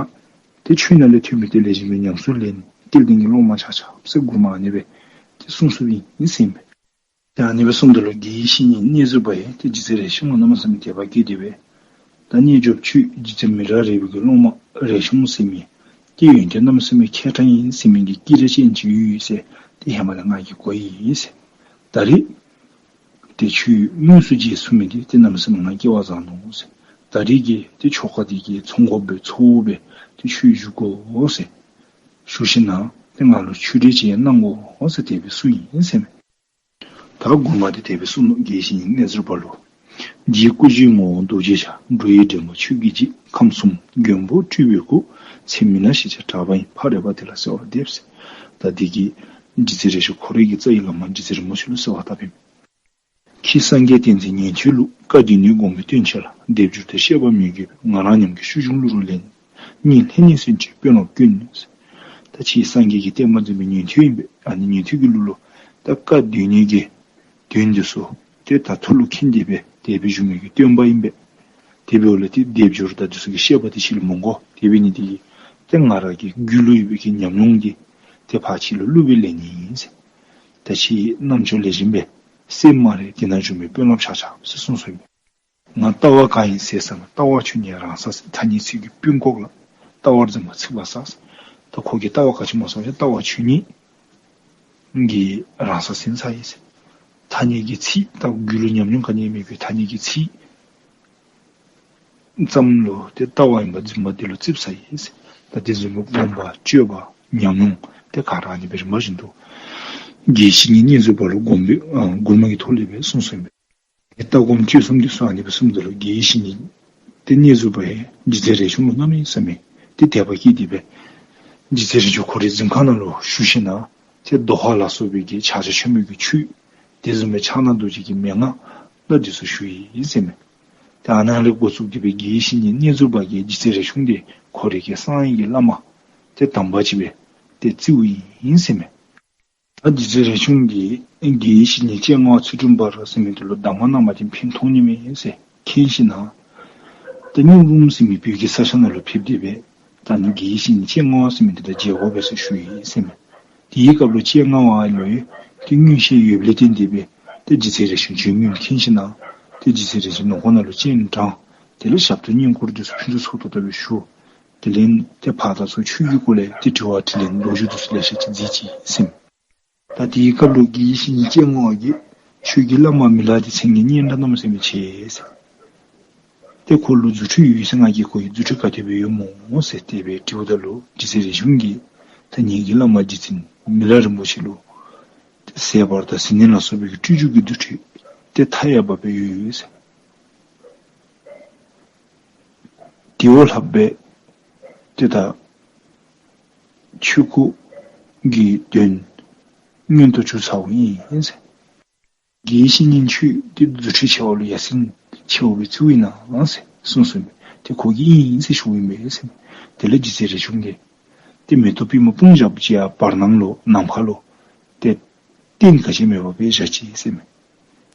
ཏེ་ཆོས་ནང་ལས་ཐོན་མི་དེ་ལེགས་ཤོམ་སྦེ་ཉམས་སུ་ལེན། སྐལ་ལྡན་གྱི་སློབ་མ་ཆ་ཁྱབ་ཟེར་མགུར་མ་ཨ་ནི་སྦེ་ཏེ་གསུངས་གསུངསམ་ཨིན་ཟེར་མས། ཏེ་ཨ་ནི་སྦེ་གསུངམ་ད་ལུ་དགེ་བའི་བཤེས་གཉེན་གནས་ཟུར་པ་ཡང་ཏེ་རྗེ་བཙུན་རས་ཆུང་ལུ་གནམ་མེད་ས་མེད་དད་པ་སྐྱེས་ཏེ་སྦེ། ད་རྣལ་འབྱོར་ཆོས་རྗེ་བཙུན་མི་རབས་རས་པའི་གི་སློབ་མ་རས་ཆུང་ཟེར་མི་ཏེ་ཡོན་ཏན་གནམ་མེད་ས་མེད་མཁས་དྲགས་ཨིན་ཟེར་མི་གི་སྐད་ཆ་ཅན་ཅིག་ཡོད་ཟེར་ཏེ་ཧེ་མ་ལས་ང་གིས་གོ་ཡི་ཟེར། ད་རེས་ཏེ་ཁྱོད་དངོས་སུ་མཇལ་ཚུགས་མི་འདི་ཏེ་གནམ་མེད་ས་མེད་ང་སྐལ་བ་བཟང་ནུག་ཟེར། ད་རེས་ཀྱི་ཏེ་ཆོ་ག་འདི་གི་ཚོགས་འགོ་སྦེ་ཚོགས་སྦེ་ཏེ་ཁྱོད་བཞུགས་དགོ་ཟེར། བཞུགས་ཞིནམ་ལས་ཏེ་ང་ལུ་ཆོས་འབྲེལ་ཅིག་གནང་དགོ་ཟེར་དེ་སྦེ་གསུངས་ཡི་ཟེར་མས། ད་མགུར་མ་འདི་དེ་སྦེ་གསུངས་ནུག། དགེ་བའི་བཤེས་གཉེན་གནས་ཟུར་པ་ལུ། འདི་ཡི་སྐུ་བཞིའི་ངོ་བོ་རྡོ་རྗེ་འཆང་། འགྲོ་ཡི་འདྲེན་པ་ཆོས་ཀྱི་རྗེ། ཁམས་གསུམ་མགོན་པོ་སྤྲུལ་པའི་སྐུ། ཚེ་མི་ལ་ཞེས་བྱར་གྲགས་པ་ཡི། ཕ་རོལ་པོ་དེ་ལ་གསོལ་བ་འདེབས་ཟེར། ད་འདི་གིས་རྗེ་བཙུན་རས་ཆུང་ཁོ་རའི་གི་རྩ་བའི་བླ་མ་རྗེ་བཙུན་རིན་པོ་ཆེ་ལུ་གསོལ་བ་བཏབ་ཨིན། ཁྱེད་སངས་རྒྱས་བསྟན་འཛིན་ཉན་ཐོས་ལུགས། བཀའ་སྡུད་ནས་སྒོམ་པའི་སྟོན་ཆེན་ལ། སྡེབ་སྦྱོར་དང་བཤད་པ་མི་དགོས་པས། ང་རང་ཉམས་ཀྱིས་ཤུགས་འབྱུང་གླུ་རུ་ལེན། སྙིང་ལྷན་ནེ་གསན་ཅིག་དཔོན་སློབ་ཀུན། ད་ཁྱེད་སངས་རྒྱས་ཀྱི་བསྟན་པ་འཛིན་པའི་ཉན་ཐོས་ཨིན་པས། ཨ་ནི་ཉན་ཐོས་ཀྱི་གླུ་ལུ་ད་བཀའ་སྡུད་ནི་གི་དོན་འདི་ཚུ་ཏེ་ད་ཐུགས་ལུ་མཁྱེན་ཏེ་སྦེ་དེ་སྦེ་བཞུགས་མི་གི་སྟོན་པ་ཨིན་པས། དེ་འབདཝ་ལས་ཏེ་སྡེབ་སྦྱོར་དང་འདི་ཚུ་གི་བཤད་པ་དེ་ཁྱེད་ལུ་མི་དགོ། དེ་འབད་ནི་དེ་གིས་ཏེ་ང་ར་གི་རྒྱུད་ལུ་ཡོད་པའི་གི་ཉམས་མྱོང་འདི་ཏེ་ཕར་ཁྱེད་ལུ་གླུ་སྦེ་ལེན་ནི་ཨིན་ཟེར། ད་ཁྱེད་རྣམ་ཅོ་ལེགས་ཤོམ་སྦེ་གསན་སྨ་རེ། དེ་ནང་བཞུགས་མི་དཔོན་སློབ་ཆ་ཁྱབ་ཟེར་གསུངས་གསུངསམ་ཨིན། ང་ལྟ་བ་གང་ཡིན་ཟེར་ས་ན། ལྟ་བ་ཆོས་ཉིད་རང་སར་ཟིན། ཐ་སྙད་ཚིག་གི་སྤུན་ཀོག་ལ། ལྟ་བར་འཛིན་པ་ཚིག་པ་ཟ་ཟེར། ད་ཁོ་གིས་ལྟ་བ་ག་ཅི་སྨོ་ཟེར་བ་ཅིན་ལྟ་བ་ཆོས་ཉིད་ཀྱི་རང་སར་ཟིན་ཚར་ཡི་ཟེར། ཐ་སྙད་ཀྱི་ཚིག་ད་རྒྱུད་ལུ་ཉམས་མྱོང་ག་ནི་མེད་པའི་ཐ་སྙད་ཀྱི་ཚིག་ཙམ་ལུ་ཏེ་ལྟ་བ་ཨིན་པ་འཛིན་པ་འདི་ལུ་ཙིགཔ་ཟ་ཡི་ཟེར། ད་དེ་བཟུམ་སྦེ་སྒོམ་པ་སྤྱོད་པ་ཉམས་མྱོང་ཏེ་ག་ར་ཨ་ནི་སྦེ་རིམ་པ་བཞིན་དུ་དགེ་བཤེས་གཉེན་གནས་ཟུར་པ་ལུ་སྒོམ་པའི་ཨ་མགུར་མ་གི་ཐོག་ལས་སྦེ་གསུངས་གསུངསམ་ཨིན་པས། ལྟ་སྒོམ་སྤྱོད་གསུམ་འདི་ཚུ་ཨ་ནི་སྦེ་གསུངམ་ད་ལུ་དགེ་བཤེས་གཉེན་ཏེ་གནས་ཟུར་པ་ཡང་རྗེ་བཙུན་རས་ཆུང་ལུ་གནམ་མེད་ས་མེད་ཏེ་དད་པ་སྐྱེས་ཏེ་སྦེ་རྗེ་བཙུན་རས་ཆུང་ཁོ་རའི་གཟིམ་ཁང་ནང་ལུ་བཞུགས་ཞིནམ་ལས་ཏེ་དོ་ཧ་ལ་སོགས་པའི་གི་ཕྱག་རྒྱ་ཆེན་མོའི་གི་ཆོས་དེ་བཟུམ་སྦེ་ཕྱག་ན་རྡོ་རྗེ་གི་མན་ངག་ལ་འདི་ཚུ་ཞུ་ཡི་ཟེར་མས། ཏེ་ཨ་ནཱ་ལས་འགོ་བཙུགས་ཏེ་སྦེ་དགེ་བཤེས་གཉེན་གནས་ཟུར་པ་གིས་རྗེ་བཙུན་རས་ཆུང་འདི་ཁོ་རའི་གི་གསང་བའི་གི་བླ་མ་ཏེ་དམ་པ་ཅིག་སྦེ་ ཏེ་རྩིཝ་ཨིན་ཟེར་མས། ད་རྗེ་བཙུན་རས་ཆུང་གིས་དགེ་བཤེས་གཉེན་སྤྱན་སྔ་བ་ཚུལ་ཁྲིམས་འབར་ཟེར་མི་འདི་ལུ་གདམས་ངག་གནངམ་ཅིན་ཕན་ཐོགས་ནི་མས་ཟེར་མཁྱེན་ཞིནམ་ལས་ད་སྙུང་རུམ་ཟེར་མི་བོད་ཀྱི་ས་ཆ་ནང་ལུ་ཕེབས་ཏེ་སྦེ་ད་ཨ་ནི་དགེ་བཤེས་གཉེན་སྤྱན་སྔ་བ་ཟེར་མི་འདི་དང་མཇལ་དགོ་པས་ཟེར་ཞུ་ཡི་ཟེར་མས། དེའི་སྐབས་ལུ་སྤྱན་སྔ་བ་ལུ་ཡང་ཏེ་མངོན་ཤེས་ཡོདཔ་ལས་བརྟེན་ཏེ་སྦེ་ཏེ་རྗེ་བཙུན་རས་ཆུང་བྱོན་མི་མཁྱེན་ཞིནམ་ལས་ཏེ་རྗེ་བཙུན་རས་ཆུང་ནང་ཁོག་ནང་ལུ་སྤྱན་དྲངས། དེ་ལས་ཞབས་ཏོག་བསྙེན་བཀུར་འདི་ཚུ་ཕུན་སུམ་ཚོགས་ཏོག་ཏོ་སྦེ་ཞུ། དེ་ལས་ཏེ་ཕར་དང་ཚུར་ཆོས་ཀྱི་སྐོར་ལས་ཏེ་དྲི་བ་དྲིས་ལན་ལོ་རྒྱུས་འདི་ཚུ་ལེ་ཤ་ཅིག་མཛད་ཅི་ཟེར་མས། ད་དེའི་སྐབས་ལུ་དགེ་བཤེས་གཉེན་སྤྱན་སྔ་བ་གིས་ཁྱོད་ཀྱི་བླ་མ་མི་ལ་འདི་མཚན་གྱི་སྙན་གྲགས་གནམ་མེད་ས་མེད་ཆེ་ཟེར། ཏེ་ཁོ་ལུ་རྫུ་འཕྲུལ་ཡོད་ཟེར་ང་གིས་གོ་ཡི། རྫུ་འཕྲུལ་ག་དེ་སྦེ་ཡོད་སྨོ་ཟེར་དེ་སྦེ་དྲིཝ་ད་ལུ་རྗེ་བཙུན་རས་ཆུང་གིས་ད་ངེ་གི་བླ་མ་རྗེ་བཙུན་མི་ལ་རིན་པོ་ཆེ་ལུ་ཏེ་ཟད་པར་དང་ཟིལ་གནོན་ལ་སོགས་པའི་གི་སྤྲུལ་བསྒྱུར་གྱི་རྫུ་འཕྲུལ་ཏེ་མཐའ་ཡས་པ་སྦེ་ཡོད་ཡོད་ཟེར། དེ་བ་ལྷགཔ་སྦེ་ཏེ་ད་ཆོས་སྐུ་གི་དོན་མངོན་དུ་གྱུར་ཚརཝ་ཨིན་ཟེར། དགེ་བཤེས་གཉེན་ཁྱོད་ཏེ་རྫུ་འཕྲུལ་ཆེ་བ་ལུ་ཡ་མཚན་ཆེ་བ་སྦེ་བརྩིཝ་ཨིན་ན་ཟེར་གསུངས་གསུངསམ་མས། ཏེ་ཁོ་གིས་ཨིན་ཨིན་ཟེར་ཞུཝ་ཨིན་པས་ཟེར་མས། དེ་ལས་རྗེ་བཙུན་རས་ཆུང་གིས་ཏེ་མེ་ཏོག་པདྨ་དཔུང་བཞག་པ་ཅིག་ཡར་བར་སྣང་ལུ་ནམ་མཁའ་ལུ་ཏེ་རྟེན་ག་ཅི་མེད་པར་སྦེ་བཞག་ཅི་ཟེར་མས།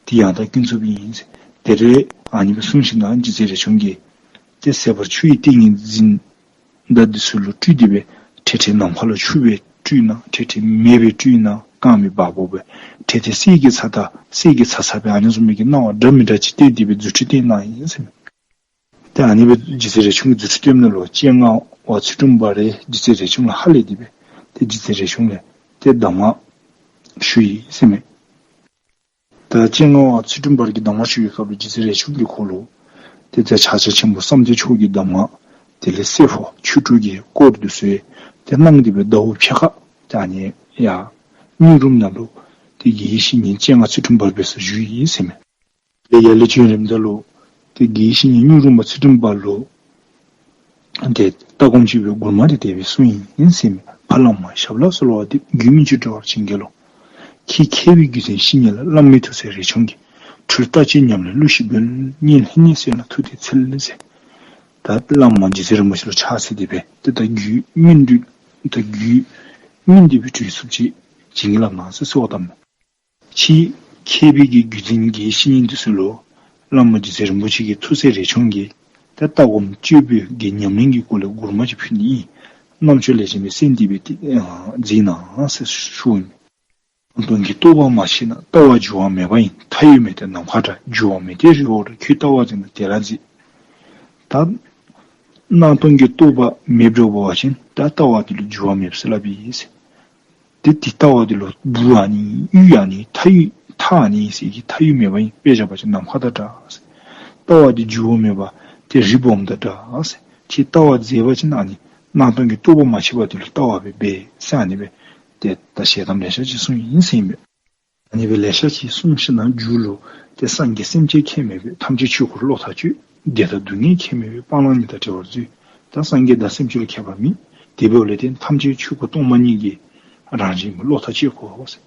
དེ་ཡང་དག་ཀུན་རྫོབ་ཨིན་ཟེར། དེ་ལས་ཨ་ནི་སྦེ་གསུངས་ཞིནམ་ལས་རྗེ་བཙུན་རས་ཆུང་གིས་ཏེ་ཟད་པར་ཆུ་ཡི་ཏིང་ངེ་འཛིན་དང་འདི་ཚུ་ལུ་སྤྲུལ་ཏེ་སྦེ་འཕྲལ་འཕྲལ་ནམ་མཁའ་ལུ་ཆུ་སྦེ་སྤྲུལ་ན་འཕྲལ་འཕྲལ་མེ་སྦེ་སྤྲུལ་ན་རྐང་མེ་འབག་འབགཔ་སྦེ་འཕྲལ་འཕྲལ་གསེར་གྱི་ཚ་ད་གསེར་གྱི་ཚ་ཚ་སྦེ་ཨ་ནི་བཟུམ་མའི་གི་སྣང་བ་འདྲ་མི་འདྲ་ཅིག་སྟོན་ཏེ་སྦེ་རྫུ་འཕྲུལ་སྟོན་གནང་ཡི་ཟེར་མས། ཏེ་ཨ་ནི་སྦེ་རྗེ་བཙུན་རས་ཆུང་གིས་རྫུ་འཕྲུལ་སྟོནམ་ད་ལུ་སྤྱན་སྔ་བ་ཚུལ་ཁྲིམས་འབར་རྗེ་བཙུན་རས་ཆུང་ལུ་ཧ་ལས་ཏེ་སྦེ་ཏེ་རྗེ་བཙུན་རས་ཆུང་ལས་ཏེ་གདམས་ངག་ཞུ་ཡི་ཟེར་མས། ད་སྤྱན་སྔ་བ་ཚུལ་ཁྲིམས་འབར་གྱིས་གདམས་ངག་ཞུ་བའི་སྐབས་ལུ་རྗེ་བཙུན་རས་ཆུང་གིས་ཁོ་ལུ་ཏེ་ད་ཕྱག་རྒྱ་ཆེན་པོ་བསམ་གཏན་མཆོག་གི་གདམས་ངག་དེ་ལས་བསྲེ་འཕོ་ཆོས་དྲུག་གི་སྐོར་འདི་ཚུ་ཏེ་གནང་སྟེ་སྦེ་ཟླཝ་ཕྱེད་ཀ་ཏེ་ཨ་ནི་ཡར་སྙུང་རུམ་ནང་ལུ་ཏེ་དགེ་བཤེས་གཉེན་སྤྱན་སྔ་ཚུལ་ཁྲིམས་འབར་སྦེ་སོང་བཞུགས་ཡི་ཟེར་མས། ཏེ་ཡར་ལས་བྱོན་རནམ་ད་ལུ་ཏེ་དགེ་བཤེས་གཉེན་སྙུང་རུམ་པ་ཚུལ་ཁྲིམས་འབར་ལུ་ཏེ་ལྟ་སྒོམ་སྤྱོད་པའི་མགུར་མ་འདི་དེ་སྦེ་གསུངས་ཡི་ཟེར་མས། ཕ་བླ་མ་ཞབས་ལ་གསོལ་བ་འདེབས། རྒྱུད་སྨིན་གྱུར་འགྲོ་བར་བྱིན་གྱིས་རློབས། ཁྱེད་མཁས་པའི་བརྒྱུད་འཛིན་བཤེས་གཉེན་ལ། བླ་མའི་ཐུགས་སྲས་རས་ཆུང་གིས། འཁྲུལ་རྟག་ཅན་ཉམས་ལེན་གླུ་ཞིག་འབུལ། སྙན་སྙན་གསོན་ལ་ཐུགས་བདེ་འཚལ་ཟེར། ད་བླ་མ་རྗེ་བཙུན་རིན་པོ་ཆེ་ལུ་ཕྱག་འཚལ་ཏེ་སྦེ་ཏེ་ད་རྒྱུད་སྨིན་འདི་ད་རྒྱུད་སྨིན་འདི་སྦེ་འགྱུར་ཚུགསཔ་ཅིག་བྱིན་གྱིས་བརླབ་གནང་ཟེར་གསོལ་བ་བཏབ་མས། ཁྱེད་མཁས་པའི་གི་བརྒྱུད་འཛིན་གྱི་བཤེས་གཉེན་འདི་ཚུ་ལུ་བླ་མ་རྗེ་བཙུན་རིན་པོ་ཆེ་གི་ཐུགས་སྲས་རས་ཆུང་གིས་ད་ལྟ་སྒོམ་སྤྱོད་པའི་གི་ཉམས་ལེན་གྱི་སྐོར་ལས་མགུར་མ་ཅིག་ཕུལ་ནི་ཨིན། རྣམ་དཔྱོད་ལེགས་ཤོམ་སྦེ་གསན་ཏེ་སྦེ་ཏེ་ཨ་མཛད་གནང་ཟེར་ཞུཝ་ཨིན། སྣང་སྟོང་གི་རྟོག་པ་མ་མཆིས་ན། ལྟ་བ་འགྱུར་བ་མེད་པ་ཡིན། མཐའ་ཡས་མེ་སྟེང་ནམ་མཁའ་འདྲ། འགྱུར་བ་མེད་དེ་རི་བོ་འདྲ། ཁྱོད་ལྟ་བ་འཛིན་ན་དེ་ལ་འཛིན། ད་སྣང་སྟོང་གི་རྟོག་པ་མེདཔ་འབད་བ་ཅིན་ད་ལྟ་བ་འདི་ལུ་འགྱུར་བ་མེདཔ་ཟེར་སླབ་ཨིན་ཟེར། ཏེ་ཏེ་ལྟ་བ་འདི་ལུ་སྦུག་ཨ་ནི་ཡུལ་ཨ་ནི་མཐའ་ཡས་མཐའ་ཨ་ནི་ཟེར་གི་མཐའ་ཡས་མེད་པ་ཨིན། དཔེ་བཞག་པ་ཅིན་ནམ་མཁའ་དང་འདྲ་ཟེར། ལྟ་བ་འདི་འགྱུར་བ་མེད་པ་ཏེ་རི་བོམ་དང་འདྲ་ཟེར། ཁྱེད་ལྟ་བ་མཛད་པ་ཅིན་ཨ་ནི་སྣང་སྟོང་གི་རྟོག་པ་མ་མཆིས་པ་འདི་ལུ་ལྟ་བ་སྦེ་འབད་ཟེར་ཨ་ནི་སྦེ་ཏེ་ད་ཞལ་གདམས་ལེ་ཤ་ཅིག་གསུངས་ཡི་ཟེར་ཨིན་པས། ཨ་ནི་སྦེ་ལེ་ཤ་ཅིག་གསུངས་ཞིནམ་ལས་མཇུག་ལུ་ཏེ་སངས་རྒྱས་སེམས་ཅན་ཁྱད་མེད་པས། ཐམས་ཅད་ཆོས་སྐུར་བློ་ཐག་ཆོད། བདེ་དང་སྡུག་བསྔལ་ཁྱད་མེད་པས། སྤང་བླང་ཉིད་དང་བྲལ་བར་མཛོད། ད་སངས་རྒྱས་དང་སེམས་ཅན་ལུ་ཁྱད་པར་མེད། དེ་འབདཝ་ལས་ཏེ་ཐམས་ཅད་ཆོས་སྐུ་སྟོང་པ་ཉིད་ཀྱི་རང་བཞིན་སྦེ་བློ་ཐག་བཅད་དགོ་ཟེར།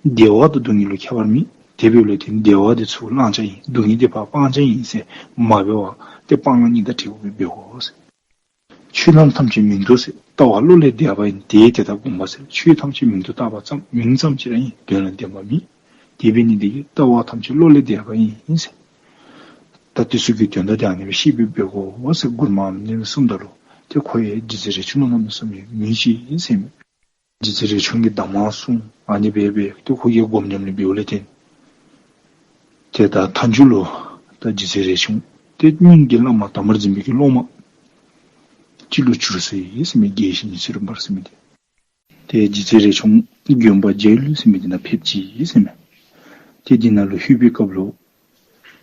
བདེ་བ་དང་སྡུག་བསྔལ་ལུ་ཁྱད་པར་མེད། དེ་འབདཝ་ལས་ཏེ་བདེ་བ་འདི་ཚུར་བླང་བྱ་ཨིན། སྡུག་བསྔལ་འདི་ཕར་སྤང་བྱ་ཨིན་ཟེར་མ་འབད་བར་ཏེ་སྤང་བླང་ཉིད་དང་བྲལ་བ་སྦེ་འབད་དགོ་ཟེར། ཆོས་རྣམས་ཐམས་ཅད་མིང་དུ་ཟད། ལྟ་བ་བློ་ལས་འདས་པ་ཡིན། དེས་དེ་དག་བསྒོམ་པ་ཟད། ཆོས་ཐམས་ཅད་མིང་དུ་བཏགས་པ་ཙམ། མིང་ཙམ་ཅིག་ར་ཡིན། དོན་ལ་ལྡན་པ་མེད། དེ་འབད་ནི་འདི་གིས་ལྟ་བ་ཐམས་ཅད་བློ་ལས་འདས་པ་ཡིན་ཟེར། ད་དེ་ཚུ་གི་དོན་དག་འདི་ཨ་ནི་སྦེ་ཤེས་པར་འབད་དགོ་ཟེར་མགུར་མ་ཨ་ནི་སྦེ་གསུངམ་ད་ལུ་ཏེ་ཁོ་ཡང་རྗེ་བཙུན་རས་ཆུང་ལུ་གནམ་མེད་ས་མེད་མོས་ཅི་ཟེར་མས། རྗེ་བཙུན་རས་ཆུང་གིས་གདམས་ངག་གསུངས། ཨ་ནི་སྦེ་སྦེ་ཏེ་ཁོ་གིས་སྒོམ་ཉམས་ལེན་འབདཝ་ལས་བརྟེན་ཏེ་ད་མཐའ་མཇུག་ལུ་ད་རྗེ་བཙུན་རས་ཆུང་ཏེ་སྔོན་གྱི་བླ་མ་དམ་པར་འཛིན་པའི་གི་སློབ་མ་ཅིག་ལུ་གྱུར་སོ་ཡི་ཟེར་མས། དགེ་བཤེས་གཉེན་ཚུལ་ཁྲིམས་འབར་ཟེར་མི་འདི། ཏེ་རྗེ་བཙུན་རས་ཆུང་དགོན་པ་རྒྱ་ཡུལ་ཟེར་མི་འདི་ནང་ཕེབས་ཅི་ཟེར་མས། ཏེ་འདི་ནང་ལུ་ལྷོད་པའི་སྐབས་ལུ་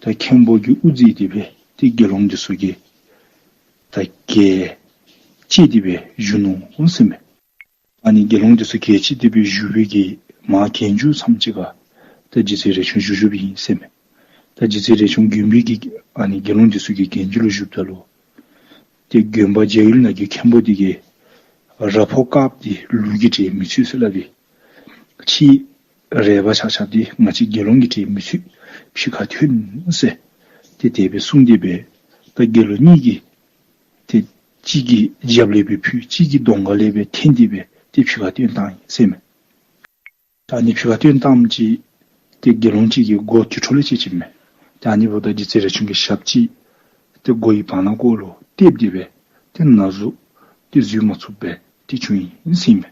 ད་མཁན་པོ་གིས་དབུ་མཛད་དེ་སྦེ་ཏེ་དགེ་སློང་འདི་ཚུ་གིས་ད་གྱལ་བཅད་དེ་སྦེ་བཞུགས་ནུག་ཟེར་མས། ཨ་ནི་དགེ་སློང་འདི་ཚུ་གྱལ་བཅད་དེ་སྦེ་བཞུགས་པའི་གི་མར་གྱལ་མཇུག་མཚམས་ཅིག་ཁར་ད་རྗེ་བཙུན་རས་ཆུང་བཞུགས་བཞུགསཔ་ཨིན་ཟེར་མས། ད་རྗེ་བཙུན་རས་ཆུང་དགོན་པའི་གི་ཨ་ནི་དགེ་སློང་འདི་ཚུ་གི་གྱལ་མཇུག་ལུ་བཞུགསཔ་ད་ལུ་ཏེ་དགོན་པ་རྒྱ་ཡུལ་ནང་གི་མཁན་པོ་འདི་གིས་ར་ཕོ་དཀརཔོ་འདི་ལུག་གི་གྲལ་མི་ཚུད་ཟེར་སླབ་པས། ཁྱེད་རས་པ་ཆག་ཆགཔ་འདི་ང་བཅས་དགེ་སློང་གི་གྲལ་མི་ཚུད། ཕྱི་ཁར་ཐོན་ཟེར་ཏེ་དེ་སྦེ་གསུངས་ཏེ་སྦེ་ད་དགེ་སློང་གཉིས་ཀྱིས་ཏེ་གཅིག་གིས་རྒྱབ་ལས་སྦེ་འཕུལ། གཅིག་གིས་གདོང་ཁ་ལས་སྦེ་འཐེན་ཏེ་སྦེ་ ཏེ་ཕྱི་ཁར་བཏོན་བཏང་ཡི་ཟེར་མས། ད་ཨ་ནི་ཕྱི་ཁར་བཏོན་བཏངམ་ཅིག་ཏེ་དགེ་སློང་ཅིག་གིས་སྒོ་དེ་འཕྲོ་ལས་ཕྱེ་ཅི་མས། ད་ཨ་ནི་འབདཝ་ད་རྗེ་བཙུན་རས་ཆུང་གི་ཞབས་ཅིག་ཏེ་སྒོའི་བར་ན་ཀོ་ལུ་བཏེགས་ཏེ་སྦེ་ཏེ་ན་ཟུག་ཏེ་བཟོད་མ་ཚུགསཔ་སྦེ་ཏེ་བྱུང་ཡི་ཟེར་མས།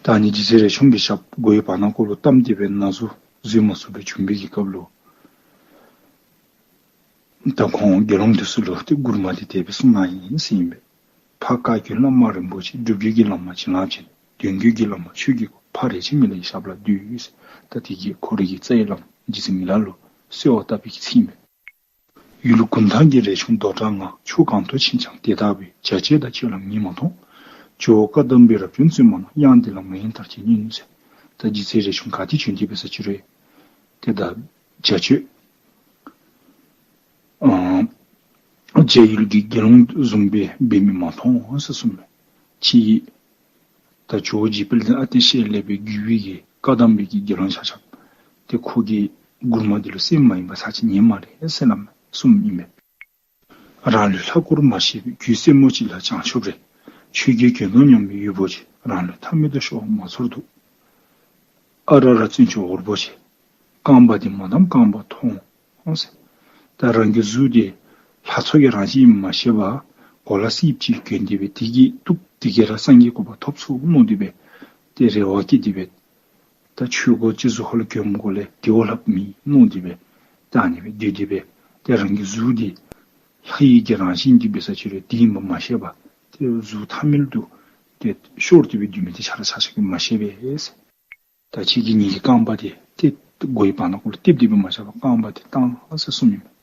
ད་ཨ་ནི་རྗེ་བཙུན་རས་ཆུང་གི་ཞབས་སྒོའི་བར་ན་ཀོ་ལུ་བཏམས་ཏེ་སྦེ་ན་ཟུག་བཟོད་མ་ཚུགསཔ་སྦེ་བྱུང་བའི་གི་སྐབས་ལུ་ད་ཁོང་དགེ་སློང་དེ་ཚུ་ལུ་ཏེ་མགུར་མ་འདི་དེ་སྦེ་གསུངས་གནང་ཡི་ཟེར་ཨིན་པས། ཕ་བཀའ་བརྒྱུད་བླ་མ་རིན་པོ་ཆེ། སྒྲུབ་བརྒྱུད་ཀྱི་བླ་མ་བྱིན་རླབས་ཅན། དོན་བརྒྱུད་ཀྱི་བླ་མ་ཆོས་ཀྱི་སྐུ། ཕ་རས་ཆེན་མི་ལའི་ཞབས་ལ་འདུད་ཟེར། ད་དེ་གིས་ཁོ་རའི་གི་རྩ་བའི་བླ་མ་རྗེ་བཙུན་མི་ལ་ལུ་གསོལ་བ་བཏབ་པའི་གི་ཚིག་ཨིན་པས། ཡུལ་གུང་ཐང་གི་རས་ཆུང་རྡོར་གྲགས་ང་། ཕྱོགས་གང་དུ་ཕྱིན་ཀྱང་དེ་ལྟ་བུའི། བྱ་བྱེད་དང་སྤྱོད་ལ་ངེས་མ་མཐོང་། ཇོ་བོ་བཀའ་གདམས་པའི་རབ་བྱུང་བཙུན་མ་ན། དབྱངས་འདི་ལ་ང་ཡི་མཐར་ཕྱིན་སྙིང་ཟེར། ད་རྗེ་བཙུན་རས་ཆུང་ག་ཏེ་བྱོན་ཏེ་འབད་ས་ཅི་རུང་ཏེ་ད་བྱ་སྤྱོད་ཨ་རྒྱ་ཡུལ་གྱི་དགེ་སློང་བཟུམ་སྦེ་འབད་མི་མ་མཐོང་ཟེར་གསུངས་མས། ཅིག་ད་ཇོ་བོ་རྗེ་དཔལ་ལྡན་ཨ་ཏི་ཤའི་ལས་སྦེ་བརྒྱུད་པའི་གི་བཀའ་གདམས་པའི་གི་དགེ་སློང་ཆ་ཁྱབ་ཏེ་ཁོ་གི་མགུར་མ་འདི་ལུ་སེམས་མ་ཡེངས་པར་ཚར་གཅིག་ཉན་སྨ་རེ་ཟེར་སླབ་མས་གསུངམ་ཨིན་པས། རང་ལུས་ལྷ་སྐུར་མ་ཤེས་པའི། གུས་སེར་མོ་གཅིག་ལ་བྱང་ཆུབ་རེ། ཆོས་རྒྱལ་གྱེན་དུ་སྙོམས་པའི་ཡུལ་པོ་ཆེ། རང་ལུས་ཐ་མལ་དུ་ཤོར་མ་ཚོར་འདུག། ཨ་ར་ར་བཙུན་མཆོག་འོར་བོ་ཆེ། རྐང་པ་འདི་མ་བསྡམས་རྐང་པ་མཐོང་ཟེར། ད་རང་གི་གཟུགས་འདི་ལྷ་ཚོགས་ཀྱི་རང་བཞིན་ཨིནམ་མ་ཤེས་པར་གོ་ལ་སེརཔོ་ཅིག་གྱོན་ཏེ་སྦེ་དེ་གིས་བཏུབ། དེ་གིས་ར་སངས་རྒྱས་གོ་འཕང་ཐོབ་ཚུགས་མནོ་སྟེ་སྦེ་ཏེ་རེ་བ་བསྐྱེད་དེ་སྦེ་ད་ཆོས་གོས་ཅིག་གཟུགས་ཁ་ལུ་གྱོནམ་གོ་ལས་དེ་བ་ལྷགཔ་མེད་མནོ་སྟེ་སྦེ་ད་ཨ་ནི་སྦེ་སྡོད་དེ་སྦེ་ཏེ་རང་གི་གཟུགས་འདི་ལྷ་ཡི་གི་རང་བཞིན་འདི་འབད་ས་ཅི་རུང་དེ་ཨིནམ་མ་ཤེས་པར་ཏེ་གཟུགས་ཐ་མལ་དུ་ཏེ་ཤོར་ཏེ་སྦེ་སྡོད་མི་འདི་ཆ་ར་ཆ་ཁྱབ་ཀྱིས་མ་ཤེས་པས་ཟེར། ད་ཁྱོད་ཀྱི་ངེ་གི་རྐང་པ་འདི་ཏེ་སྒོའི་བར་ན་ཀོ་ལུ་བཏེགས་ཏེ་སྦེ་མ་བཞག་པར་རྐང་པ་འདི་བཏང་ཟེར་གསུངམ་ཨིན་མས།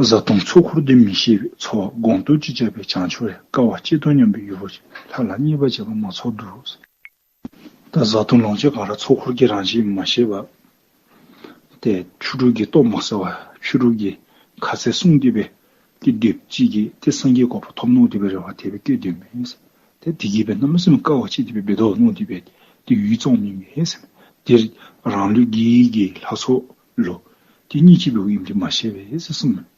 བཟའ་བཏུང་ཚོགས་འཁོར་འདི་མི་ཤེས་པའི། འཚོ་བ་གོང་དུ་ཅི་བྱ་བའི་བྱང་ཆུབ་རེ། དཀའ་བ་སྤྱད་དོ་སྙམ་པའི་ཡུལ་པོ་ཆེ། ལྷ་ལ་མཉེས་པ་བྱེད་པ་མ་ཚོར་འདུག། ད་བཟའ་བཏུང་ལོངས་སྤྱོད་ག་ར་ཚོགས་འཁོར་གྱི་རང་བཞིན་མ་ཤེས་པར་ཏེ་ཕྱི་རུ་གི་ལྟོ་མ་ཟ་བར་ཕྱི་རུ་གི་ཁ་ཟས་བསྲུང་སྟེ་སྦེ་ཏེ་སྡོདཔ་ཅིག་གིས་ཏེ་སངས་རྒྱས་གོ་འཕང་ཐོབ་མནོ་སྟེ་སྦེ་རེ་བ་དེ་སྦེ་བསྐྱེད་དོ་མས་ཟེར། ཏེ་དེ་གིས་སྦེ་གནམ་མེད་ས་མེད་དཀའ་བ་སྤྱད་དེ་སྦེ་འབད་དོ་མནོ་སྟེ་སྦེ་ཏེ་ཡུད་བཙོང་མི་མེད་ཟེར། ཏེ་རང་ལུས་རྒྱལ་བའི་གི་ལྷ་ཚོགས་ལུ་ཏེ་བརྙས་བཅོས་འབདཝ་ཨིནམ་འདི་མ་ཤེས་པས་ཟེར་གསུངམ་མས།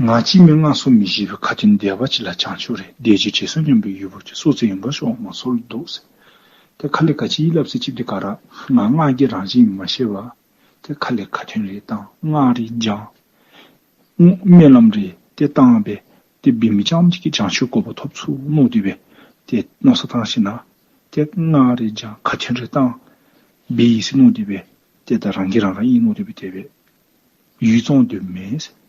ངག་གཅིག་མའི་སྔགས་སོགས་མི་ཤེས་པའི། ཁ་ཏོན་བཟླས་པ་གཅིག་ལ་བྱང་ཆུབ་རེ། བཟླས་བརྗོད་བྱེད་སོ་སྙམ་པའི་ཡུལ་པོ་ཆེ། སྲོག་རྩོལ་ཡངས་པར་ཤོར་མ་ཚོར་འདུག་ཟེར། ཏེ་ཁ་ལས་ག་ཅི་སླབ་ཟེར་ཅིག་འདི་ག་ར་ངག་སྔགས་ཀྱི་རང་བཞིན་མ་ཤེས་པར་ཏེ་ཁ་ལས་ཁ་ཏོན་རེ་བཏང་སྔགས་རེ་བགྱང་སྨོན་ལམ་རེ་ཏེ་བཏང་སྦེ་ཏེ་འབད་མི་རྐྱངམ་ཅིག་གིས་བྱང་ཆུབ་གོ་འཕང་ཐོབ་ཚུགས་མནོ་སྟེ་སྦེ་ཏེ་མནོ་བསམ་བཏང་ཞིནམ་ཏེ་སྔགས་རེ་བགྱང་ཁ་ཏོན་རེ་བཏང་འབད་ཡི་ཟེར་མནོ་སྟེ་སྦེ་ཏེ་ད་རང་གིས་རང་ར་ཨིན་མནོ་སྟེ་སྦེ་དེ་སྦེ་ཡུད་བཙོང་དོ་མས་ཟེར།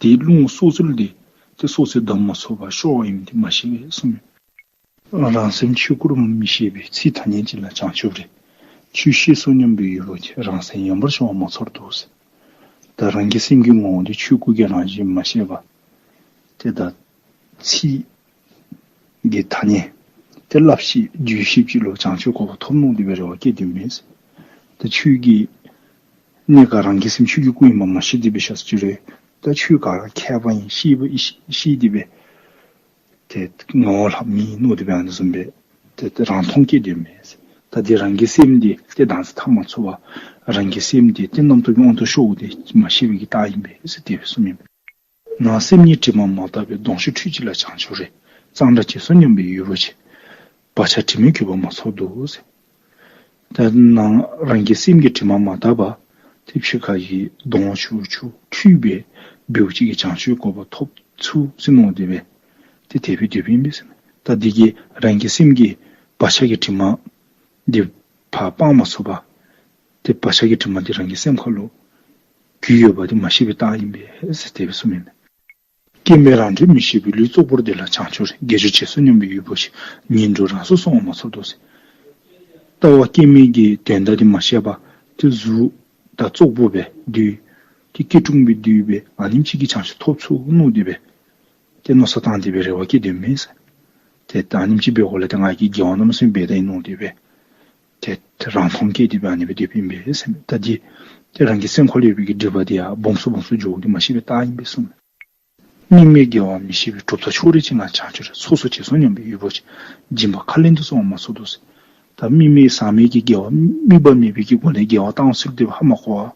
དེ་རླུང་སྲོག་རྩོལ་འདི་ཏེ་སྲོག་རྩོལ་བསྡམ་མ་ཚུགས་པར་ཤོར་བ་ཨིནམ་འདི་མ་ཤེས་པས་གསུངམ་མས། རང་སེམས་ཆོས་སྐུར་མ་མི་ཤེས་པའི། ཚིག་ཐ་སྙད་གཅིག་ལ་བྱང་ཆུབ་རེ། ཆོས་བཤད་སོ་སྙམ་པའི་ཡུལ་པོ་ཆེ། རང་སེམས་ཡངས་པར་ཤོར་མ་ཚོར་འདུག་ཟེར། ད་རང་གི་སེམས་ཀྱི་ངོ་བོ་འདི་ཆོས་སྐུ་གི་རང་བཞིན་མ་ཤེས་པར་ཏེ་ད་ཚིག་གི་ཐ་སྙད་ཏེ་སླབ་ཤེས་བརྗོད་ཤེསཔ་ཅིག་ལུ་བྱང་ཆུབ་གོ་འཕང་ཐོབ་མནོ་སྟེ་སྦེ་རེ་བ་བསྐྱེད་དོ་མས་ཟེར། ད་ཆོས་ཀྱི་གནས་སྐབས་རང་གི་སེམས་ཆོས་ཀྱི་སྐུ་ཨིནམ་མ་ཤེས་ཏེ་སྦེ་ཤར་སོ་ཅི་རུང་ད་ཆོས་ག་ར་མཁས་པ་ཨིན་ཤེས་པ་ཨིན་ཤེས་ཏེ་སྦེ་ཏེ་ངོ་བོ་ལྷག་མེད་མནོ་སྟེ་སྦེ་ཨ་ནི་བཟུམ་སྦེ་ཏེ་ཏེ་རང་མཐོང་སྐྱེ་དོ་མས་ཟེར། ད་དེ་རང་གི་སེམས་འདི་ཏེ་དྭངས་གསལ་ཐལ་མ་ཚུགས་པར་རང་གི་སེམས་འདི་ཏེ་རྣམ་རྟོག་གི་དབང་དུ་ཤོར་ཏེ་མ་ཤེས་པའི་གི་རྟགས་ཨིན་པས་ཟེར་དེ་སྦེ་གསུངམ་ཨིན་པས། ནང་སེམས་ཉིད་དྲི་མ་མ་དག་པའི། གདོང་བཞིན་ཁྲུས་གཅིག་ལ་བྱང་ཆུབ་རེ། གཙང་སྦྲ་བྱེད་སོ་སྙམ་པའི་ཡུལ་པོ་ཆེ། བག་ཆགས་དྲི་མས་གོས་པ་མ་ཚོར་འདུག་ཟེར། ད་ནང་རང་གི་སེམས་ཀྱི་དྲི་མ་མ་དག་པར་ཏེ་ཕྱི་ཁ་གི་གདོང་བཞིན་ཁྲུས་ཁྲུས་སྦེ་འབདཝ་ཅིག་གིས་བྱང་ཆུབ་གོ་འཕང་ཐོབ་ཚུགས་ཟེར་མནོ་སྟེ་སྦེ་ཏེ་དེ་སྦེ་སྡོདཔ་ཨིན་པས་ཟེར། ད་དེ་གིས་རང་གི་སེམས་ཀྱི་བག་ཆགས་ཀྱི་དྲི་མ་འདི་ཕར་སྤང་མ་ཚུགས་པར་ཏེ་བག་ཆགས་ཀྱི་དྲི་མ་འདི་རང་གི་སེམས་ཁ་ལུ་གོས་ཡོདཔ་འདི་མ་ཤེས་པའི་རྟགས་ཨིན་པས་ཟེར་དེ་སྦེ་གསུངམ་ཨིན་པས། སྐྱེ་མེད་རང་གྲོལ་མི་ཤེས་པའི། ལུས་བཙོག་པོར་དེ་ལ་བྱང་ཆུབ་རེ། དགེ་སྦྱོར་བྱེད་སོ་སྙམ་པའི་ཡུལ་པོ་ཆེ། ངན་འགྲོར་རང་སྲོག་སྲུང་བ་མ་ཚོར་འདུག་ཟེར། ལྟ་བ་སྐྱེ་མེད་ཀྱི་དོན་དག་འདི་མ་ཤེས་པར་ཏེ་གཟུགས་ད་བཙོག་པོ་སྦེ་སྡོད་ཏེ་སྐྱིལ་ཀྲུང་སྦེ་སྡོད་སྦེ་ཨ་ནེམ་ཅིག་གིས་བྱང་ཆུབ་ཐོབ་ཚུགས་མནོ་སྟེ་སྦེ་ཏེ་མནོ་བསམ་བཏང་སྟེ་སྦེ་རེ་བ་བསྐྱེད་དོ་མས་ཟེར། ཏེ་ད་ཨ་ནེམ་ཅིག་འབད་དགོ་ལས་ཏེ་ང་གིས་དགེ་བ་གནམ་མེད་ས་མེད་འབད་ད་ཨིན་མནོ་སྟེ་སྦེ་ཏེ་རང་མཐོང་སྐྱེས་ཏེ་སྦེ་ཨ་ནི་སྦེ་སྡོདཔ་ཨིན་པས་ཟེར་མས། ད་འདི་ཏེ་རང་གི་སེམས་ཁ་ལུ་ཡོད་པའི་གི་སྒྲིབ་པ་འདི་ཡང་སྦོམ་སུ་སྦོམ་སུ་འགྱོཝ་འདི་མ་ཤེས་པའི་རྟགས་ཨིན་པས་གསུངམ་མས། དམིགས་མེད་དགེ་བ་མི་ཤེས་པའི། གྲུབ་མཐའ་ཕྱོགས་རིས་ཅན་ལ་བྱང་ཆུབ་རེ། ཚོགས་སུ་བྱེད་སོ་སྙམ་པའི་ཡུལ་པོ་ཆེ། སྦྱིན་པ་ཁ་ལེན་དུ་སོང་བ་མ་ཚོར་འདུག་ཟེར། ད་དམིགས་མེད་ཟག་མེད་ཀྱི་དགེ་བ་དམིགས་པ་མེད་པའི་གི་སྒོ་ནས་དགེ་བ་བཏང་ཚུགས་ཏེ་ཧ་མ་གོ་བར་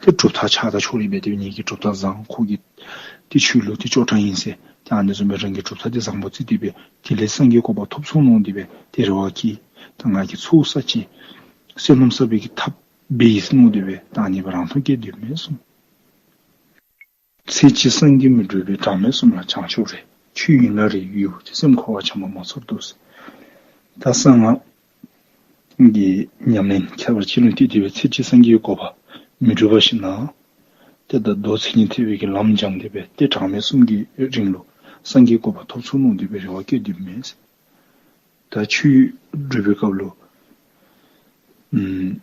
ཏེ་གྲུབ་མཐའ་ཆགས་སྡང་ཕྱོགས་རིས་འབད་དེ་ངེ་གི་གྲུབ་མཐའ་བཟང་ཁོ་གི་ཏེ་ཆོས་ལུགས་འདི་ཅོག་འཐདཔ་ཨིན་ཟེར་ ཏེ་ཨ་ནི་བཟུམ་སྦེ་རང་གི་གྲུབ་མཐའ་འདི་བཟང་པོ་བརྩིས་ཏེ་སྦེ་དེ་ལས་སངས་རྒྱས་གོ་འཕང་ཐོབ་ཚུགས་མནོ་སྟེ་སྦེ་ཏེ་རེ་བ་བསྐྱེད། ད་ང་གིས་ཚོགས་བསགས་ཅི། བསོད་ནམས་བསགས་པའི་གི་ཐབས་འབད་ཡི་མནོ་སྟེ་སྦེ་ད་ཨ་ནི་སྦེ་རང་མཐོང་སྐྱེས་དོ་མས་གསུངས། ཚེ་གཅིག་སངས་རྒྱས་མི་འགྲུབ་པས། གྲངས་མེད་གསུམ་ལ་བྱང་ཆུབ་རེ། ཆོས་ཡིན་ན་རེ་ཡོད་ཀྱང་། སེམས་འཁོར་བ་བྱང་པོ་མ་ཚོར་འདུག་ཟེར། ད་གསང་སྔགས་ཀྱི་ཉམས་ལེན་ཁྱད་པར་ཅན་ལུ་བརྟེན་ཏེ་སྦེ་ཚེ་གཅིག་སངས་རྒྱས་གོ་འཕང་མི་འགྲུབ་པ་ཞིག་ན། ཏེ་ད་མདོ་མཚན་ཉིད་ཐེག་པའི་གི་ལམ་སྦྱངས་ཏེ་སྦེ་ཏེ་གྲངས་མེད་གསུམ་གྱི་རིང་ལུ་སངས་རྒྱས་གོ་འཕང་ཐོབ་ཚུགས་མནོ་སྟེ་སྦེ་རེ་བ་བསྐྱེད་དོ་མས་ཟེར། ད་ཆོས་སྒྲུབ་པའི་སྐབས་ལུ་ཨམ་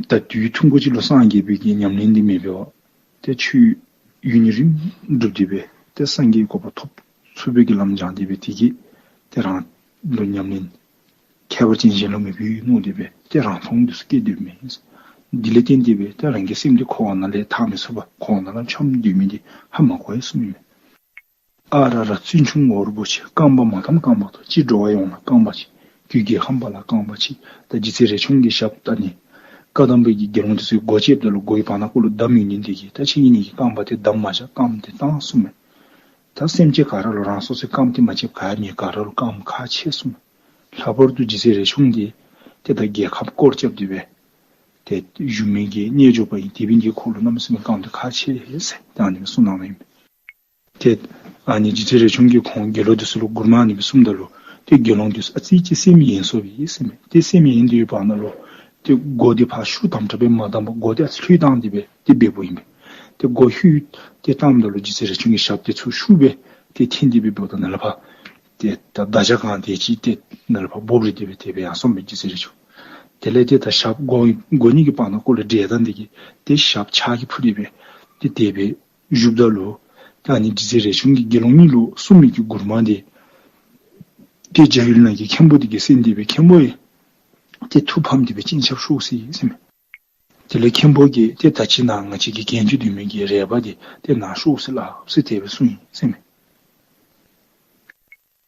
ད་དུས་ཐུང་ཀུ་ཅིག་ལུ་སངས་རྒྱས་པའི་གི་ཉམས་ལེན་འདི་མེད་པས་པ། ཏེ་ཆོས་ཡུན་རིང་སྒྲུབ་སྟེ་སྦེ་ཏེ་སངས་རྒྱས་གོ་འཕང་ཐོབ་ཚུགས་པའི་གི་ལམ་སྦྱངས་ཏེ་སྦེ་དེ་གིས་ཏེ་རང་ལུ་ཉམས་ལེན་ཁྱད་པར་ཅན་གཞན་ལུ་མེད་པས་མནོ་སྟེ་སྦེ་ཏེ་རང་མཐོང་འདི་ཚུ་སྐྱེས་དོ་མས། དེ་ལས་བརྟེན་ཏེ་སྦེ་ཏེ་རང་གི་སེམས་འདི་འཁོར་བ་ནང་ལས་ཐར་མི་ཚུགས་པར་འཁོར་བ་ནང་ལུ་འཁྱམས་སྡོད་མི་འདི་ཧ་མ་གོ་བས་གསུངམ་ཨིན་མས། ཨ་ར་ར་བཙུན་ཆུང་ངོ་བོར་བུ་ཆེ། རྐང་པ་མ་བསྡམས་རྐང་པ་ཐོགས། ཅི་འགྲོ་བ་ཡོངས་ལ་རྐང་པ་ཆེ། རྒྱུད་ཀྱི་ཧམ་པ་ལ་རྐང་པ་ཆེ། ད་རྗེ་བཙུན་རས་ཆུང་གི་ཞབས་ད་ནི་བཀའ་གདམས་པའི་གི་དགེ་སློང་འདི་ཚུ་གིས་སྒོ་ཕྱེཝ་ད་ལུ་སྒོའི་བར་ན་ཀོ་ལུ་བསྡམ་ཡོད་ནི་འདི་གིས་ད་ཁྱེད་ཀྱིས་ངེ་གི་རྐང་པ་འདི་བསྡམ་མ་བཞག། རྐངམ་འདི་བཏང་གསུངམ་མས། ད་སེམས་ཅན་ག་ར་ལུ་རང་སོ་སོའི་རྐངམ་འདི་མ་ཆེཝ་ག་ཡང་མེད། ག་ར་ལུ་རྐངམ་ཁག་ཆེ་གསུངམ་མས། ལྷག་པར་དུ་རྗེ་བཙུན་རས་ཆུང་འདི་ཏེ་ད་རྒྱལ་ཁམས་སྐོར་རྐྱབ་སྟེ་སྦེ་ཏེ་བཞུགས་མི་གི་རྣལ་འབྱོར་པ་ཨིན། དེ་འབད་ནི་འདི་གིས་ཁོ་ལུ་གནམ་མེད་ས་མེད་རྐངམ་འདི་ཁག་ཆེ་ཟེར་ད་ཨ་ནི་སྦེ་གསུངས་གནང་ནུག་ཨིན་མས། ཏེ་ཨ་ནི་རྗེ་བཙུན་རས་ཆུང་གིས་ཁོང་དགེ་སློང་འདི་ཚུ་ལུ་མགུར་མ་ཨ་ནི་སྦེ་གསུངམ་ད་ལུ་ཏེ་དགེ་སློང་འདི་ཚུ་ཨ་ཙི་ཅིག་སེམས་ཡེངས་སོ་ཡི་ཟེར་མས། ཏེ་སེམས་ཡེངས་ཏེ་ཡོད་པ་ནང་ལུ་ཏེ་སྒོ་འདི་ཕར་ཤུགས་དམ་དྲགས་སྦེ་མ་བསྡམས་པར་སྒོ་འདི་ཨ་ཙི་ལྷོད་བཏང་སྟེ་སྦེ་ཏེ་འབདཝ་ཨིན་པས། ཏེ་སྒོ་ལྷོད་དེ་བཏངམ་ད་ལུ་རྗེ་བཙུན་རས་ཆུང་གི་ཞབས་འདི་ཚུར་ཤུགས་སྦེ་ཏེ་འཐེན་ཏེ་སྦེ་འབདཝ་ད་ནཱ་ལས་ཕར་ཏེ་ད་མདའ་རྒྱང་གང་དེ་ཅིག་ཏེ་ནཱ་ལས་ཕར་འབོ་རེ་སྟེ་སྦེ་དེ་སྦེ་ཡར་སོངམ་མས་རྗེ་བཙུན་རས་ཆུང་། དེ་ལས་ཏེ་ད་ཞབས་སྒོ་སྒོ་གཉིས་ཀྱི་བར་ན་ཀོ་ལུ་འདྲེས་ད་ནི་འདི་གིས་ཏེ་ཞབས་ཕྱག་གིས་ཕུ་སྟེ་སྦེ་ཏེ་དེ་སྦེ་བཞུགསཔ་ད་ལུ་ད་ཨ་ནི་རྗེ་བཙུན་རས་ཆུང་གིས་དགེ་སློང་གཉིས་ལུ་གསུངས་མི་གི་མགུར་མ་འདི་ཏེ་རྒྱ་ཡུལ་ནང་གི་མཁན་པོ་འདི་གིས་གསན་ཏེ་སྦེ་མཁན་པོ་ཡང་ཏེ་ཐུགས་ཕམ་སྟེ་སྦེ་སྤྱན་ཆབ་ཤོར་སོ་ཡི་ཟེར་མས། དེ་ལས་མཁན་པོ་གིས་ཏེ་ད་ཅི་ནཱ་ང་བཅས་ཀྱི་གྱེན་ཅིག་སྡོད་མི་གི་རས་པ་འདི་ཏེ་ནཱ་ཤོག་ཟེར་སླབ་ཟེར་དེ་སྦེ་གསུངས་ཡི་ཟེར་མས།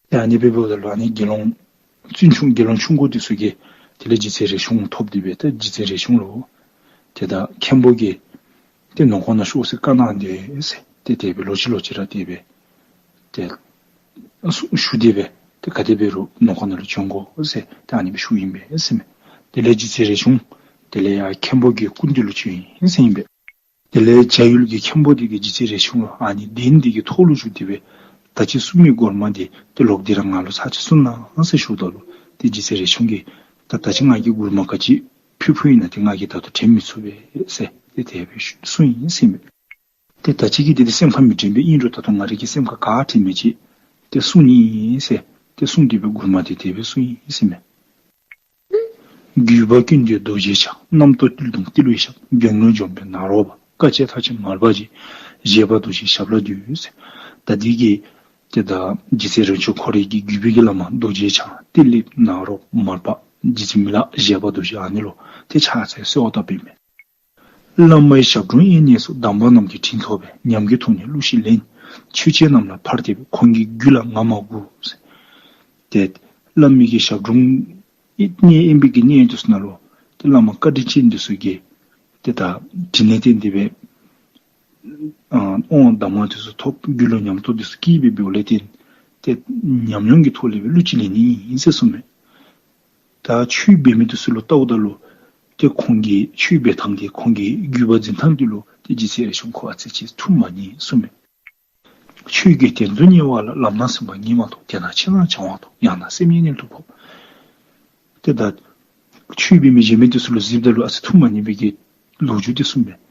ཏེ་ཨ་ནི་སྦེ་འབདཝ་ད་ལུ་ཨ་ནི་དགེ་སློང་བཙུན་ཆུང་དགེ་སློང་ཆུང་ཀུ་འདི་ཚུ་གིས་དེ་ལས་རྗེ་བཙུན་རས་ཆུང་ཐོབ་སྟེ་སྦེ་ཏེ་རྗེ་བཙུན་རས་ཆུང་ལུ་ཏེ་ད་མཁན་པོ་གིས་ཏེ་ནང་ཁོག་ནང་ཤོག་ཟེར་བཀའ་གནང་དེས་ཟེར་ཏེ་དེ་སྦེ་ལོག་ཅི་ལོག་ཅི་ར་དེ་སྦེ་ཏེ་ཞུ་སྟེ་སྦེ་ཏེ་ག་དེ་འབད་རུང་ནང་ཁོག་ནང་ལུ་བྱོན་དགོ་ཟེར་ཏེ་ཨ་ནི་སྦེ་ཞུཝ་ཨིན་པས་ཟེར་མས། དེ་ལས་རྗེ་བཙུན་རས་ཆུང་དེ་ལས་ཡར་མཁན་པོ་གི་སྐུ་མདུན་ལུ་བྱོན་ཡི་ཟེར་ཨིན་པས། དེ་ལས་རྒྱ་ཡུལ་གྱི་མཁན་པོ་འདི་གིས་རྗེ་བཙུན་རས་ཆུང་ལུ་ཨ་ནི་གདན་འདི་གི་ཐོག་ལུ་བཞུགས་ཏེ་སྦེ་ད་ཅི་གསུངས་མི་མགུར་མ་འདི་ཏེ་ལོག་སྟེ་ར་ང་ལུ་ཚར་ཅིག་གསུང་གནང་ཟེར་ཞུཝ་ད་ལུ་ཏེ་རྗེ་བཙུན་རས་ཆུང་གིས་ད་ད་ཅི་ང་གིས་མགུར་མ་ག་ཅི་ཕུལ་ཕུལཝ་ཨིན་ན་ཏེ་ང་གིས་ད་ལྟོ་དྲན་མི་ཚུགས་པས་ཟེར་ཏེ་དེ་སྦེ་གསུངས་ཡི་ཟེར་མས། ཏེ་ད་ཅི་གི་འདི་ཏེ་སེམས་ཁར་མི་དྲན་པས། ཨིན་རུང་ད་ལྟོ་ང་རའི་གི་སེམས་ཁར་ག་དྲན་མི་ཅིག་ཏེ་གསུང་ནི་ཟེར་ཏེ་གསུངས་ཏེ་སྦེ་མགུར་མ་འདི་དེ་སྦེ་གསུངས་ཡི་ཟེར་མས། བརྒྱུད་པ་ཀུན་འདུས་རྡོ་རྗེ་འཆང་། རྣམ་རྟོག་བསྐུལ་དང་བརྟུལ་བའི་ཞབས། རྒྱལ་བློན་འཇོམས་པའི་ནཱ་རོ་པ། དཀའ་སྤྱད་མཐར་ཕྱིན་མར་པ་རྗེ། བཞད་པ་རྡོ་རྗེའི་ཞབས་ལ་འདུད་ཟེར། ད་འདི་གིས་ཏེ་ད་རྗེ་བཙུན་རས་ཆུང་ཁོ་རའི་གི་བརྒྱུད་པའི་གི་བླ་མ་རྡོ་རྗེ་འཆང་ཏི་ལི་པ་ནཱ་རོ་པ་མར་པ་རྗེ་བཙུན་མི་ལ་བཞད་པ་རྡོ་རྗེ་ཨ་ནི་ལུ་ཏེ་ཕྱག་འཚལ་གསོལ་བ་བཏབ་པས་མས། བླ་མའི་ཞབས་དྲུང་དབེན་གནས་སུ། དམ་པ་རྣམས་ཀྱི་དྲིན་ཐོབ་པས། ཉམས་ཀྱི་ཐོག་ནས་གླུ་ཞིག་ལེན། ཆོས་སྤྱོད་རྣམས་ལ་ཕར་དེད་པས། ཁོང་གི་རྒྱུད་ལ་ང་མ་མགུ་ཟེར། ཏེ་བླ་མའི་གི་ཞབས་དྲུང་ཨེ་གནས་དབེན་པའི་གི་གནས་འདི་ཚུ་ནང་ལུ་ཏེ་བླ་མ་བཀའ་དྲིན་ཅན་འདི་ཚུ་གིས་ཏེ་ད་དྲིན་ལས་བརྟེན་ཏེ་སྦེ་ཨ་དབང་གདམས་ངག་འདི་ཚུ་ཐོབ། རྒྱུད་ལུ་ཉམས་རྟོགས་འདི་ཚུ་སྐྱེས་སྦེ་འབདཝ་ལས་བརྟེན་ཏེ་ཉམས་མྱོང་གི་ཐོག་ལས་སྦེ་གླུ་ཅིག་ལེན་ནི་ཨིན་ཟེར་གསུངས་མས། ད་ཆོས་འབད་མི་འདི་ཚུ་ལུ་བལྟཝ་ད་ལུ་ཏེ་ཁོང་གི་ཆོས་འབད་ཐངས་འདི་ཁོང་གི་བརྒྱུད་པ་འཛིན་ཐངས་འདི་ལུ་ཏེ་རྗེ་བཙུན་རས་ཆུང་ཁོ་ཨ་ཙི་ཅིག་ཐུགས་མ་མཉེས་གསུངས་མས། ཆོས་ཀྱི་དོན་དུ་གཉེར་བ་ལ། ལམ་སྣ་ཟིན་པ་ངེས་མ་ཐོབ། དེ་ན་ཕྱིར་ན་བྱང་བ་ཐོབ། ཡང་ན་སེམས་ཉིད་རྣལ་དུ་ཕོབ། ཏེ་ད་ཆོས་འབད་མི་གཞན་མི་འདི་ཚུ་ལུ་གཟིགསཔ་ད་ལུ་ཨ་ཙི་ཐུགས་མ་མཉེས་པའི་གི་ལོ་རྒྱུས་འདི་གསུངས་པས།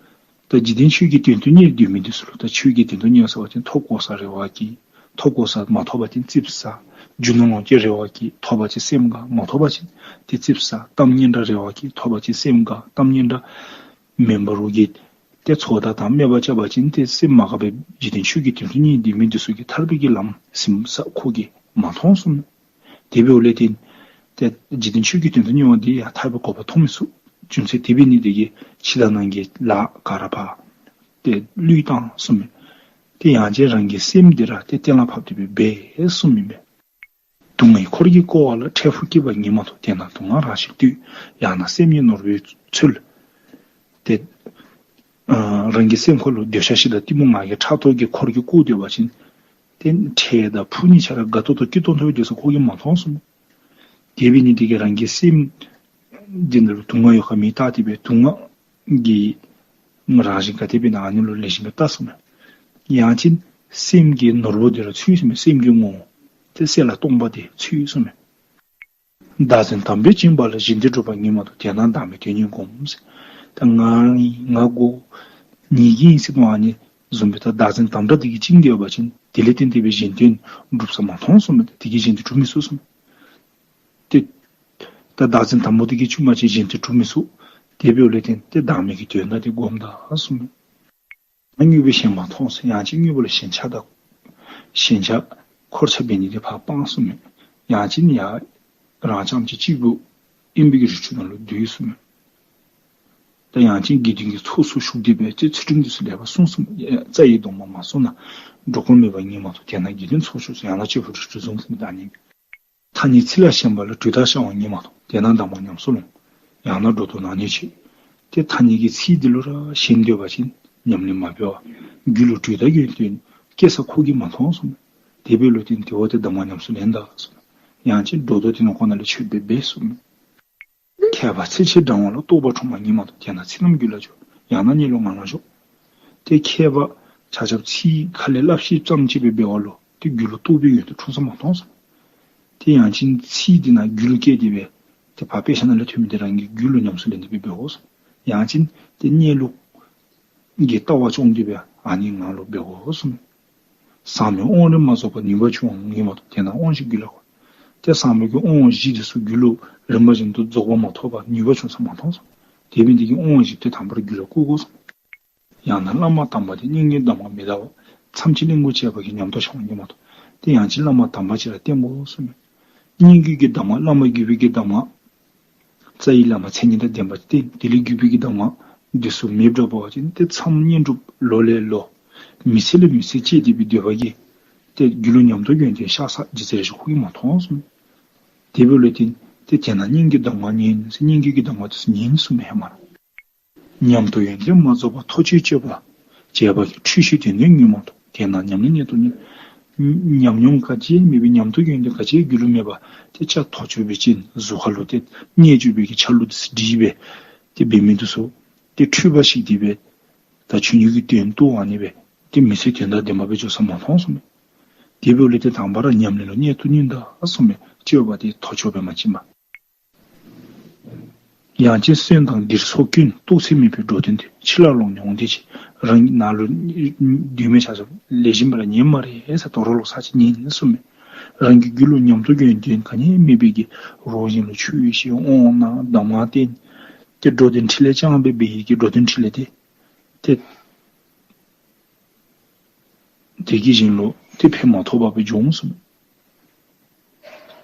ད་འཇིག་རྟེན་ཆོས་ཀྱི་དོན་དུ་གཉེར་སྡོད་མི་འདི་ཚུ་ལུ་ད་ཆོས་ཀྱི་དོན་དུ་གཉེར་ཟེར་བ་ཅིན་ཐོབ་གོ་ས་རེ་བ་བསྐྱེད། ཐོབ་གོ་ས་མ་ཐོབ་པ་ཅིན་ཙིགཔ་ཟ། རྒྱུ་ནོར་ལོངས་སྤྱོད་རེ་བ་བསྐྱེད། ཐོབ་པ་ཅིན་སེམས་དགའ། མ་ཐོབ་པ་ཅིན་ཏེ་ཙིགཔ་ཟ། གཏམ་སྙན་གྲགས་རེ་བ་བསྐྱེད། ཐོབ་པ་ཅིན་སེམས་དགའ། གཏམ་སྙན་གྲགས་མེན་པ་རོགས་ཀྱིས་ཏེ་ཚོགས་བརྡ་དང་སྨད་པ་རྐྱབ་པ་ཅིན་ཏེ་སེམས་མ་དགའ་བས། འཇིག་རྟེན་ཆོས་ཀྱི་དོན་དུ་གཉེར་སྡོད་མི་འདི་ཚུ་གིས་ཐར་པའི་གི་ལམ་ཟིན་ས་ཁོ་གིས་མ་མཐོང་གསུངས་མས། དེ་འབདཝ་ལས་བརྟེན་ཏེ་འཇིག་རྟེན་ཆོས་ཀྱི་དོན་དུ་གཉེར་བ་འདི་ཡང་ཐར་པའི་གོ་འཕང་ཐོབ་མི་ཚུགས། རྒྱུ་མཚན་དེ་འབད་ནི་འདི་གིས་ཕྱི་དང་ནང་གི་ལཱ་ག་ར་ཕར་ཏེ་བསླུས་བཏང་གསུངས་མས། ཏེ་ཡང་ཅིན་རང་གི་སེམས་འདི་ར་ཏེ་གཏན་ལ་ཕབ་སྟེ་སྦེ་འབད་གསུངས་མས། སྡུག་བསྔལ་འཁོར་གྱིས་བསྐོར་བ་ལ། འཕྲལ་ཕུགས་སྐྱིད་པ་ངེས་མ་ཐོབ། དེ་ན་སྡུག་བསྔལ་རང་བཞིན་སྡུག། ཡང་ན་སེམས་ཉིད་ནོར་བུའི་ཚུལ། ཏེ་ཨ་རང་གི་སེམས་ཁོ་ལུ་འདོད་ཆགས་ཞེ་སྡང་གཏི་མུག་ང་རྒྱལ་ཕྲག་དོག་གི་འཁོར་གྱིས་བསྐོར་སྡོད་པ་ཅིན་ ཏེ་འཕྲལ་དང་ཕུགས་གཉིས་ཆ་ར་དགའ་ཏོག་ཏོ་སྐྱིད་ཏོང་ཏོ་སྦེ་སྡོད་ས་ཁོ་གིས་མ་མཐོང་གསུངམ་མས། དེ་འབད་ནི་དེ་གིས་རང་གི་སེམས་འདི་ནང་ལུ་དུག་ལྔ་ཡོད་ག་མེད་བལྟ་སྟེ་སྦེ་དུག་ལྔ་གི་རང་བཞིན་ག་དེ་སྦེ་ཨིན་ན་ཨ་ནི་ལུ་ལེགས་ཤོམ་སྦེ་བལྟ་གསུངམ་མས། ཡང་ཅིན་སེམས་ཀྱི་ནོར་བུ་དེ་ར་འཚོལ་གསུངམ་མས། སེམས་ཀྱི་ངོ་བོ་ཏེ་གསལ་ལ་སྟོང་པ་དེ་འཚོལ་གསུངམ་མས། བདག་འཛིན་དམ་པས་བཅིངས་པ་ལ། གཞན་དོན་སྒྲུབ་པར་ངེས་མ་ཐོབ། དེས་ན་བདག་མེད་དོན་གཉིས་བསྒོམ་ཟེར། ད་ང་ཨིན་ང་དགོ་ངེ་གི་ཨིན་ཟེར་མནོ་ཨ་ནི་བཟུམ་སྦེ་ད་བདག་འཛིན་དམ་དྲགས་དེ་གིས་བཅིངས་ཏེ་ཡོད་པ་ཅིན་དེ་ལས་བརྟེན་ཏེ་སྦེ་གཞན་དོན་སྒྲུབ་ས་མ་མཐོང་གསུངམ་མས། དེ་གིས་གཞན་དོན་སྒྲུབ་མི་ཚུགས་གསུངམ་མས། ཏེ་ད་བདག་འཛིན་དམ་པོ་དེ་གིས་བཅིངས་པ་ཅིན་གཞན་དོན་སྒྲུབ་མི་ཚུགས། དེ་འབདཝ་ལས་བརྟེན་ཏེ་བདག་མེད་ཀྱི་དོན་དག་དེ་བསྒོམ་ད་གསུངམ་མས། ད་དངོས་པོ་གཞན་མ་མཐོང་ཟེར། ཡང་ཅིན་དངོས་པོ་ལུ་ཞེན་ཆགས་དང་ཞེན་ཆགས་འཁོར་ཆ་འབད་ནི་དེ་ཕར་སྤང་གསུངམ་མས། ཡང་ཅིན་ཡང་རང་རྐྱངམ་གཅིག་གཅིག་པུ་ཨིན་པའི་གི་རི་ཁྲོད་ནང་ལུ་སྡོད་གསུངམ་མས། ད་ཡང་ཅིན་དགེ་འདུན་གྱི་ཚོགས་སུ་ཞུགས་ཏེ་སྦེ་ཏེ་ཚུལ་ཁྲིམས་འདི་ཚུ་ལེགས་པར་སྲུང་གསུངམ་མས། རྩ་བའི་སྡོམ་པ་མ་བསྲུངས་ན་འགྲོ་ཀུན་མེད་པར་ངེས་མ་ཐོབ། དེས་ན་དགེ་འདུན་ཚོགས་ཞུགས་ཟེར། ཡང་ན་སྤྱི་བོར་རི་ཁྲོད་བཟུང་ཟེར་མི་ད་ཨ་ནི་མས། ཐ་སྙད་ཚིག་ལ་ཞེན་པ་ལ། གྲོས་དག་བྱ་བར་ངེས་མ་ཐོབ། དེས་ན་གདམས་ངག་ཉམས་སུ་ལེན། ཡང་ན་སྒྲོ་འདོགས་ནག་ཉེས་ཆེ། ཏེ་ཐ་སྙད་ཀྱི་ཚིག་འདི་ལུ་ར་ཞེན་སྡོད་པ་ཅིན་ཉམས་ལེན་མ་འབད་བར་རྒྱུད་ལུ་གྲོས་དང་ཡོན་ཏན་སྐྱེ་ས་ཁོ་གིས་མ་མཐོང་གསུངམ་མས། དེ་འབདཝ་ལས་བརྟེན་ཏེ་འོ་ཏེ་གདམས་ངག་ཉམས་སུ་ལེན་ད་གསུངམ་མས། ཡང་ཅིན་སྒྲོ་འདོགས་དེ་ནང་ཁོ་ན་ལས་ཆོས་འབད་འབད་གསུངམ་མས། མཁས་པ་ཚིག་ཕྱིར་འབྲང་བ་ལ། རྟོག་པ་འཁྲུལ་པ་ངེས་མ་ཐོབ། དེས་ན་ཚིག་རྣམས་རྒྱུད་ལ་སྦྱོར། ཡང་ན་གཉིད་ལོག་ངང་ལ་ཞོག། ཏེ་མཁས་པ་ཆ་ཁྱབ་ཚིག་ཁ་ལས་སླབ་ཤེས་ཙམ་ཅིག་སྦེ་འབད་བ་ལུ་ཏེ་རྒྱུད་ལུ་རྟོགས་པའི་ཡོན་ཏན་འཁྲུངས་ས་མ་མཐོང་གསུངམ་མས། ཏེ་ཡང་ཅིན་ཚིག་འདི་ནང་རྒྱུད་ལུ་སྐྱེས་ཏེ་སྦེ་ཏེ་ཕར་དཔེ་ཆ་ནང་ལས་ཐོན་མི་འདི་རང་གི་རྒྱུད་ལུ་ཉམས་སུ་ལེན་ཏེ་སྦེ་འབད་དགོ་གསུངམ་མས། ཡང་ཅིན་ཏེ་གནས་ལུགས་ཀྱི་ལྟ་བ་སྐྱོང་སྟེ་སྦེ་ཨ་ནི་ངང་ལུ་འབད་དགོ་གསུངམ་མས། ཟབ་མོའི་དབང་རིམ་མ་རྫོགས་པར། ནུས་པ་ཆུང་བའང་ངེས་མ་ཐོབ། དེས་ན་དབང་བཞི་རྒྱུད་ལ་བསྐུར། ཏེ་ཟབ་མོའི་གི་དབང་བཞི་འདི་ཚུ་རྒྱུད་ལུ་རིམ་པ་བཞིན་དུ་རྫོགས་པ་མ་ཐོབ་པར་ནུས་པ་ཆུང་ས་མ་མཐོང་གསུངམ་མས། དེ་འབད་ནི་དེ་གིས་དབང་བཞི་དེ་དང་པ་ར་རྒྱུད་ལ་བསྐུར་དགོ་གསུངམ་མས། ཡང་ན་བླ་མ་དམ་པ་དེ། སྙན་བརྒྱུད་གདམས་ངག་མི་འདའ་བ། མཚམས་ཅིག་གླེན་ལྐུགས་བཅས་པ་གིས། ཉམས་རྟོགས་བྱ་བ་ངེས་མ་ཐོབ། ཏེ་ཡང་ཅིན་བླ་མ་དམ་པ་ཅིག་ར་བསྟེན་དགོ་གསུངམ་མས། སྙན་བརྒྱུད་ཀྱི་གདམས་ངག་བླ་མ་བརྒྱུད་པའི་གི་གདམས་ངག་རྩ་བའི་བླ་མ་མཚན་ཉིད་དང་ལྡན་པ་ཅིག་བསྟེན། དེ་ལས་བརྒྱུད་པའི་གི་གདམས་ངག་འདི་ཚུ་མེདཔ་འདྲ་བ་ཅིན་ཏེ་མཚམས་བསྙེན་སྒྲུབ་ལོ་ལས་ལོ་མི་ཚེ་ལས་མི་ཚེ་བཅད་དེ་སྦེ་སྡོད་པ་གིས་ཏེ་རྒྱུད་ལུ་ཉམས་རྟོགས་ཡོན་ཏན་ཤར་ས་རྗེ་བཙུན་རས་ཆུང་ཁོ་གིས་མ་མཐོང་གསུངམ་མས། དེ་འབདཝ་ལས་བརྟེན་ཏེ་དེས་ན་སྙན་བརྒྱུད་གདམས་ངག་ཉན་ཟེར། སྙན་བརྒྱུད་ཀྱི་གདམས་ངག་འདི་ཚུ་ཉན་གསུངམ་མས་ཧེ་མ་ར། ཉམས་རྟོགས་ཡོན་ཏན་མ་རྫོགས་པར། ཐོ་ཅོ་སྤྱོད་པ་བྱས་པ་གིས། འཁྲུལ་ཞིག་དོན་དེ་ངེས་མ་ཐོབ། དེས་ན་ཉམས་ལེན་གནད་དུ་ཉན། ཉམས་མྱོང་ག་ཅི་མེད་པའི་ཉམས་རྟོགས་ཡོན་ཏན་ག་ཅི་རྒྱུད་ལུ་མེད་པར་ཏེ་སྐྱ་ཐོ་ཅོ་སྦེ་བྱིན་གཟུགས་ཁ་ལུ་ཏེ་བརྙས་བཅོས་པའི་གི་ཆ་ལུགས་འདི་ཚུ་བསྒྲིགས་སྦེ་ཏེ་འབད་མི་འདི་ཚུ་ཏེ་འཁྲུལ་པ་ཞིག་སྟེ་སྦེ་ད་ཆོས་ཉིད་ཀྱི་དོན་རྟོགས་ཨ་ནི་སྦེ་ཏེ་མི་ཚེ་དོན་དང་ལྡནམ་སྦེ་འགྱོ་ས་མ་མཐོང་གསུངམ་མས། དེ་འབདཝ་ལས་ཏེ་དང་པ་ར་ཉམས་ལེན་ལུ་གནད་དུ་ཉན་ད་གསུངམ་མས། སྤྱོད་པ་དེ་ཐོ་ཅོ་སྦེ་མ་བྱིན་པར། ཡང་ཅིན་གསོན་དང་འདིར་ཚོགས་ཀུན། རྟོགས་ཚད་མེད་པའི་འགྲོ་དོན་དེ། ཕྱི་ལ་ལོག་ནས་འོང་དེ་ཅི། རང་ནཱ་ལུ་སྡོད་མི་ཆ་ཁྱབ་ལེགས་ཤོམ་སྦེ་ར་ཉན་སྨ་རེ་ཟེར། དོ་རུང་ལོག་ཚར་གཅིག་ཉན་གསུངམ་མས། རང་གི་རྒྱུད་ལུ་ཉམས་རྟོགས་ཡོན་ཏན་ག་ནི་མེད་པའི་གི་རོགས་གཞན་ལུ་ཆོས་བཤད་དབང་གནང་གདམས་ངག་བསྟན་ཏེ་འགྲོ་དོན་འཕྲིན་ལས་རྐྱང་སྦེ་འབད་བའི་གི་འགྲོ་དོན་འཕྲིན་ལས་དེ་ཏེ་དེ་གིས་གཞན་ལུ་ཏེ་ཕན་མ་ཐོགས་པར་སྦེ་འགྱོ་འོང་གསུངམ་མས།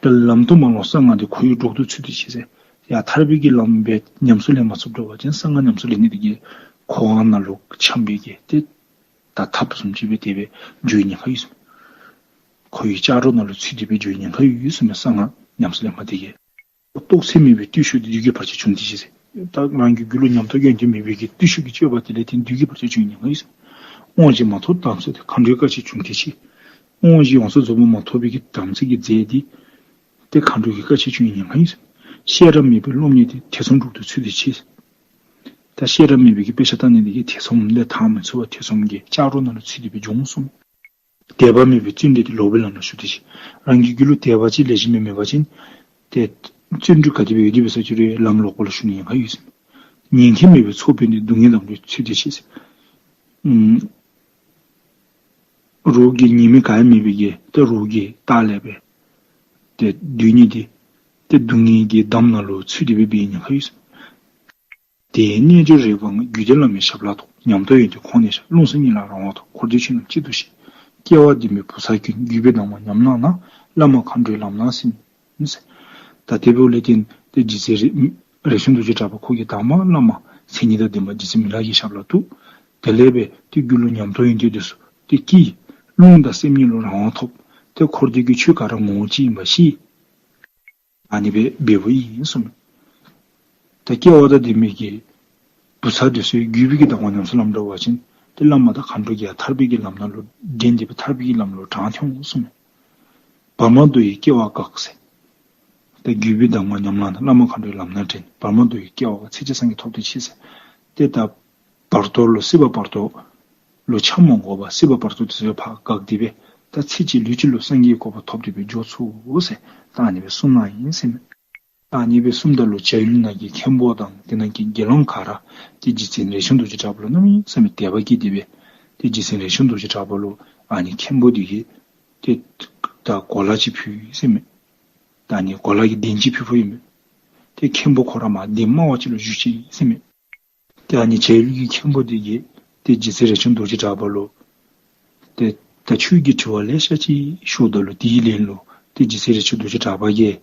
ཏེ་ལམ་དུ་མ་ལོག་གསང་སྔགས་དེ། ཁོ་བོས་སྒྲོག་ཏུ་ཚུད་དེ་ཅི་ཟེར། ཡང་ཐར་པའི་གི་ལམ་སྦེ་ཉམས་སུ་ལེན་མ་ཚུགསཔ་འདྲ་བ་ཅིན་གསང་སྔགས་ཉམས་སུ་ལེན་ནི་དེ་གིས་འཁོར་བ་ནང་ལུ་འཁྱམས་པའི་གི་ཏེ་ད་ཐབས་བཟུམ་ཅིག་སྦེ་དེ་སྦེ་འགྱོ་ནི་ཉེན་ཁ་ཡོད་གསུངམ་མས། ཁོ་བོའི་ལྕགས་རོ་ནང་ལུ་ཚུད་དེ་སྦེ་འགྱོ་ནི་ཉེན་ཁ་ཡོད་གསུངམ་མས། གསང་སྔགས་ཉམས་སུ་ལེན་མི་དེ་གིས། རྟོགས་ཚད་མེད་པའི་བརྟུལ་ཞུགས་དེ། བདུད་ཀྱི་བར་ཆད་བྱུང་དེ་ཅི་ཟེར། ད་རང་གི་རྒྱུད་ལུ་ཉམས་རྟོགས་ཡོན་ཏན་མེད་པའི་གི་བརྟུལ་ཞུགས་ཀྱིས་སྤྱོད་པ་དེ་ལས་བརྟེན་བདུད་ཀྱི་བར་ཆད་བྱུང་ནི་ཉེན་ཁ་ཡོད་གསུངམ་མས། དབང་བཞི་མ་ཐོབ་དམ་ཚིག་དེ། མཁའ་འགྲོའི་བཀའ་ཆད་བྱུང་དེ་ཅི། དབང་བཞི་ཡོངས་སུ་རྫོགས་པ་མ་ཐོབ་པའི་གི་དམ་ཚིག་གི་རྫས་དེ་ཏེ་མཁའ་འགྲོའི་གི་བཀའ་ཆད་བྱུང་ནི་ཉེན་ཁ་ཡོད་གསུངམ་མས། ཤེས་རབ་མེད་པའི་སློབ་གཉེར་དེ། ཐེ་ཚོམ་དྲུག་ཏུ་ཚུད་དེ་ཅི། ད་ཤེས་རབ་མེད་པའི་གི་དཔེ་ཆ་ལྟ་ནི་དེ་གིས་ཐེ་ཚོམ་ལས་ཐར་མི་ཚུགས་པར་ཐེ་ཚོམ་གྱི་ལྕགས་རོ་ནང་ལུ་ཚུད་དེ་སྦེ་འགྱོ་འོང་གསུངམ་མས། དད་པ་མེད་པའི་བརྩོན་འགྲུས་དེ། ལོག་པའི་ལམ་ལ་ཞུགས་དེ་ཅི། རང་གི་རྒྱུད་ལུ་དད་པ་ཅིག་ལེགས་ཤོམ་སྦེ་མེད་པ་ཅིན་ཏེ་བརྩོན་འགྲུས་ག་དེ་སྦེ་ཡོད་དེ་འབད་ས་ཅིག་རུང་ལམ་ལོག་པ་ལུ་ཞུགས་ནི་ཉེན་ཁ་ཡོད་གསུངམ་མས། ཉེན་ཁ་མེད་པའི་ཚོགས་དཔོན་དེ། སྡུག་བསྔལ་འདམ་དུ་ཚུད་དེ་ཅི་ཟེར། ཨམ་རོགས་ཀྱི་ཉེས་དམིགས་ག་ཡང་མེད་པའི་གི་ཏེ་རོགས་ཀྱི་རྟགས་ལས་སྦེ་ཏེ་སྡུག་བསྔལ་དེ་ཏེ་སྡུག་བསྔལ་གྱི་འདམ་ནང་ལུ་ཚུད་དེ་སྦེ་འབད་ནི་ཉེན་ཁ་ཡོད་གསུངམ་མས། དེའི་རྣལ་འབྱོར་རིག་པའང་། རྒྱུད་སྡེ་བླ་མའི་ཞབས་ལ་ཐོབ། ཉམས་རྟོགས་ཡོན་ཏན་ཁོང་ནས་ཤར། རླུང་སེམས་གཉིས་ལ་རང་དབང་ཐོབ། འཁོར་འདས་ཆོས་རྣམས་གཅིག་ཏུ་ཤེས། སྐྱེ་བ་འདི་མིན་བུ་ཚ་ཀུན། བརྒྱུད་པའི་གདམས་ངག་ཉམས་བླངས་ན། བླ་མ་མཁའ་འགྲོའི་ལམ་སྣ་ཟིན། ད་དེ་འབདཝ་ལས་བརྟེན་ཏེ་རྗེ་བཙུན་རས་རས་ཆུང་རྡོ་རྗེ་གྲགས་པ་ཁོ་གིས་དང་པ་བླ་མ་མཚན་ཉིད་དང་ལྡན་པ་རྗེ་བཙུན་མི་ལ་གི་ཞབས་ལ་གཏུགས། དེ་ལས་སྦེ་ཏེ་རྒྱུད་ལུ་ཉམས་རྟོགས་ཡོན་ཏན་དེ་ཚུ་ཏེ་སྐྱེས། རླུང་དང་སེམས་གཉིས་ལུ་རང་དབང་ཐོབ། ཏེ་འཁོར་འདས་ཀྱི་ཆོས་ག་ར་ངོ་བོ་གཅིག་ཨིན་པ་ཤེས། ཨ་ནི་སྦེ་འབདཝ་ཨིན་གསུངམ་མས། ད་སྐྱེ་བ་དང་ལྡན་མི་གི་བུ་ཚ་དེ་ཚུ་བརྒྱུད་པའི་གི་གདམས་ངག་ཉམས་སུ་ལེནམ་འདྲ་བ་ཅིན་ ཏེ་བླ་མ་དང་མཁའ་འགྲོ་གིས་ཡང་ཐར་པའི་གི་ལམ་སྣ་ལུ་འདྲེན་ཏེ་སྦེ་ཐར་པའི་གི་ལམ་ལུ་དྲངས་ཏེ་འོང་གསུངས་མས། བར་མ་མདོ་ཡི་སྐྱེ་བ་དགག་ཟེར། ད་བརྒྱུད་པའི་གདམས་ངག་ཉམས་བླངས་དང་བླ་མ་མཁའ་འགྲོའི་ལམ་སྣ་འདྲེན། བར་མ་མདོ་ཡི་སྐྱེ་བ་དགག། ཚེ་གཅིག་སངས་རྒྱས་ཐོབ་དོ་ཅི་ཟེར། ཏེ་ད་བར་དོ་ལུ་སྲིད་པ་བར་དོ་ལུ་འཁྱམས་མ་དགོ་པར་སྲིད་པ་བར་དོ་དེ་ཚུ་ཕར་དགག་སྟེ་སྦེ་ད་ཚེ་གཅིག་ལུས་གཅིག་ལུ་སངས་རྒྱས་གོ་འཕང་ཐོབ་སྟེ་སྦེ་འགྱོ་ཚུགས་ཟེར་ད་ཨ་ནི་སྦེ་གསུངས་གནང་ཡི་ཟེར་མས། ད་ཨ་ནི་སྦེ་གསུངམ་ད་ལུ་བྱ་ཡུལ་ནང་གི་མཁན་པོ་དང་དེ་ནང་གི་དགེ་སློང་ག་ར་ཏེ་རྗེ་བཙུན་རས་ཆུང་རྡོ་རྗེ་གྲགས་པ་ལུ་གནམ་མེད་ས་མེད་དད་པ་སྐྱེས་ཏེ་སྦེ་ཏེ་རྗེ་བཙུན་རས་ཆུང་རྡོ་རྗེ་གྲགས་པ་ལུ་ཨ་ནི་མཁན་པོ་འདི་གིས་ཏེ་ད་གོ་ལ་ཅིག་ཕུལ་ཡི་ཟེར་མས། ད་ཨ་ནི་གོ་ལ་གི་གདན་ཅིག་ཕུལ་ཕུལཝ་ཨིན་མས། ཏེ་མཁན་པོ་ཁོ་ར་མར་གདན་དམའ་བ་ཅིག་ལུ་བཞུགས་ཅི་ཟེར་མས། ཏེ་ཨ་ནི་བྱ་ཡུལ་གྱི་མཁན་པོ་འདི་གིས་ཏེ་རྗེ་བཙུན་རས་ཆུང་རྡོ་རྗེ་གྲགས་པ་ལུ་ཏེ་ད་ཁྱོད་ཀྱིས་དྲི་བ་ལེ་ཤ་ཅིག་ཞུཝ་ད་ལུ་དེའི་ལན་ལུ་ཏེ་རྗེ་བཙུན་རས་ཆུང་རྡོ་རྗེ་གྲགས་པ་གིས་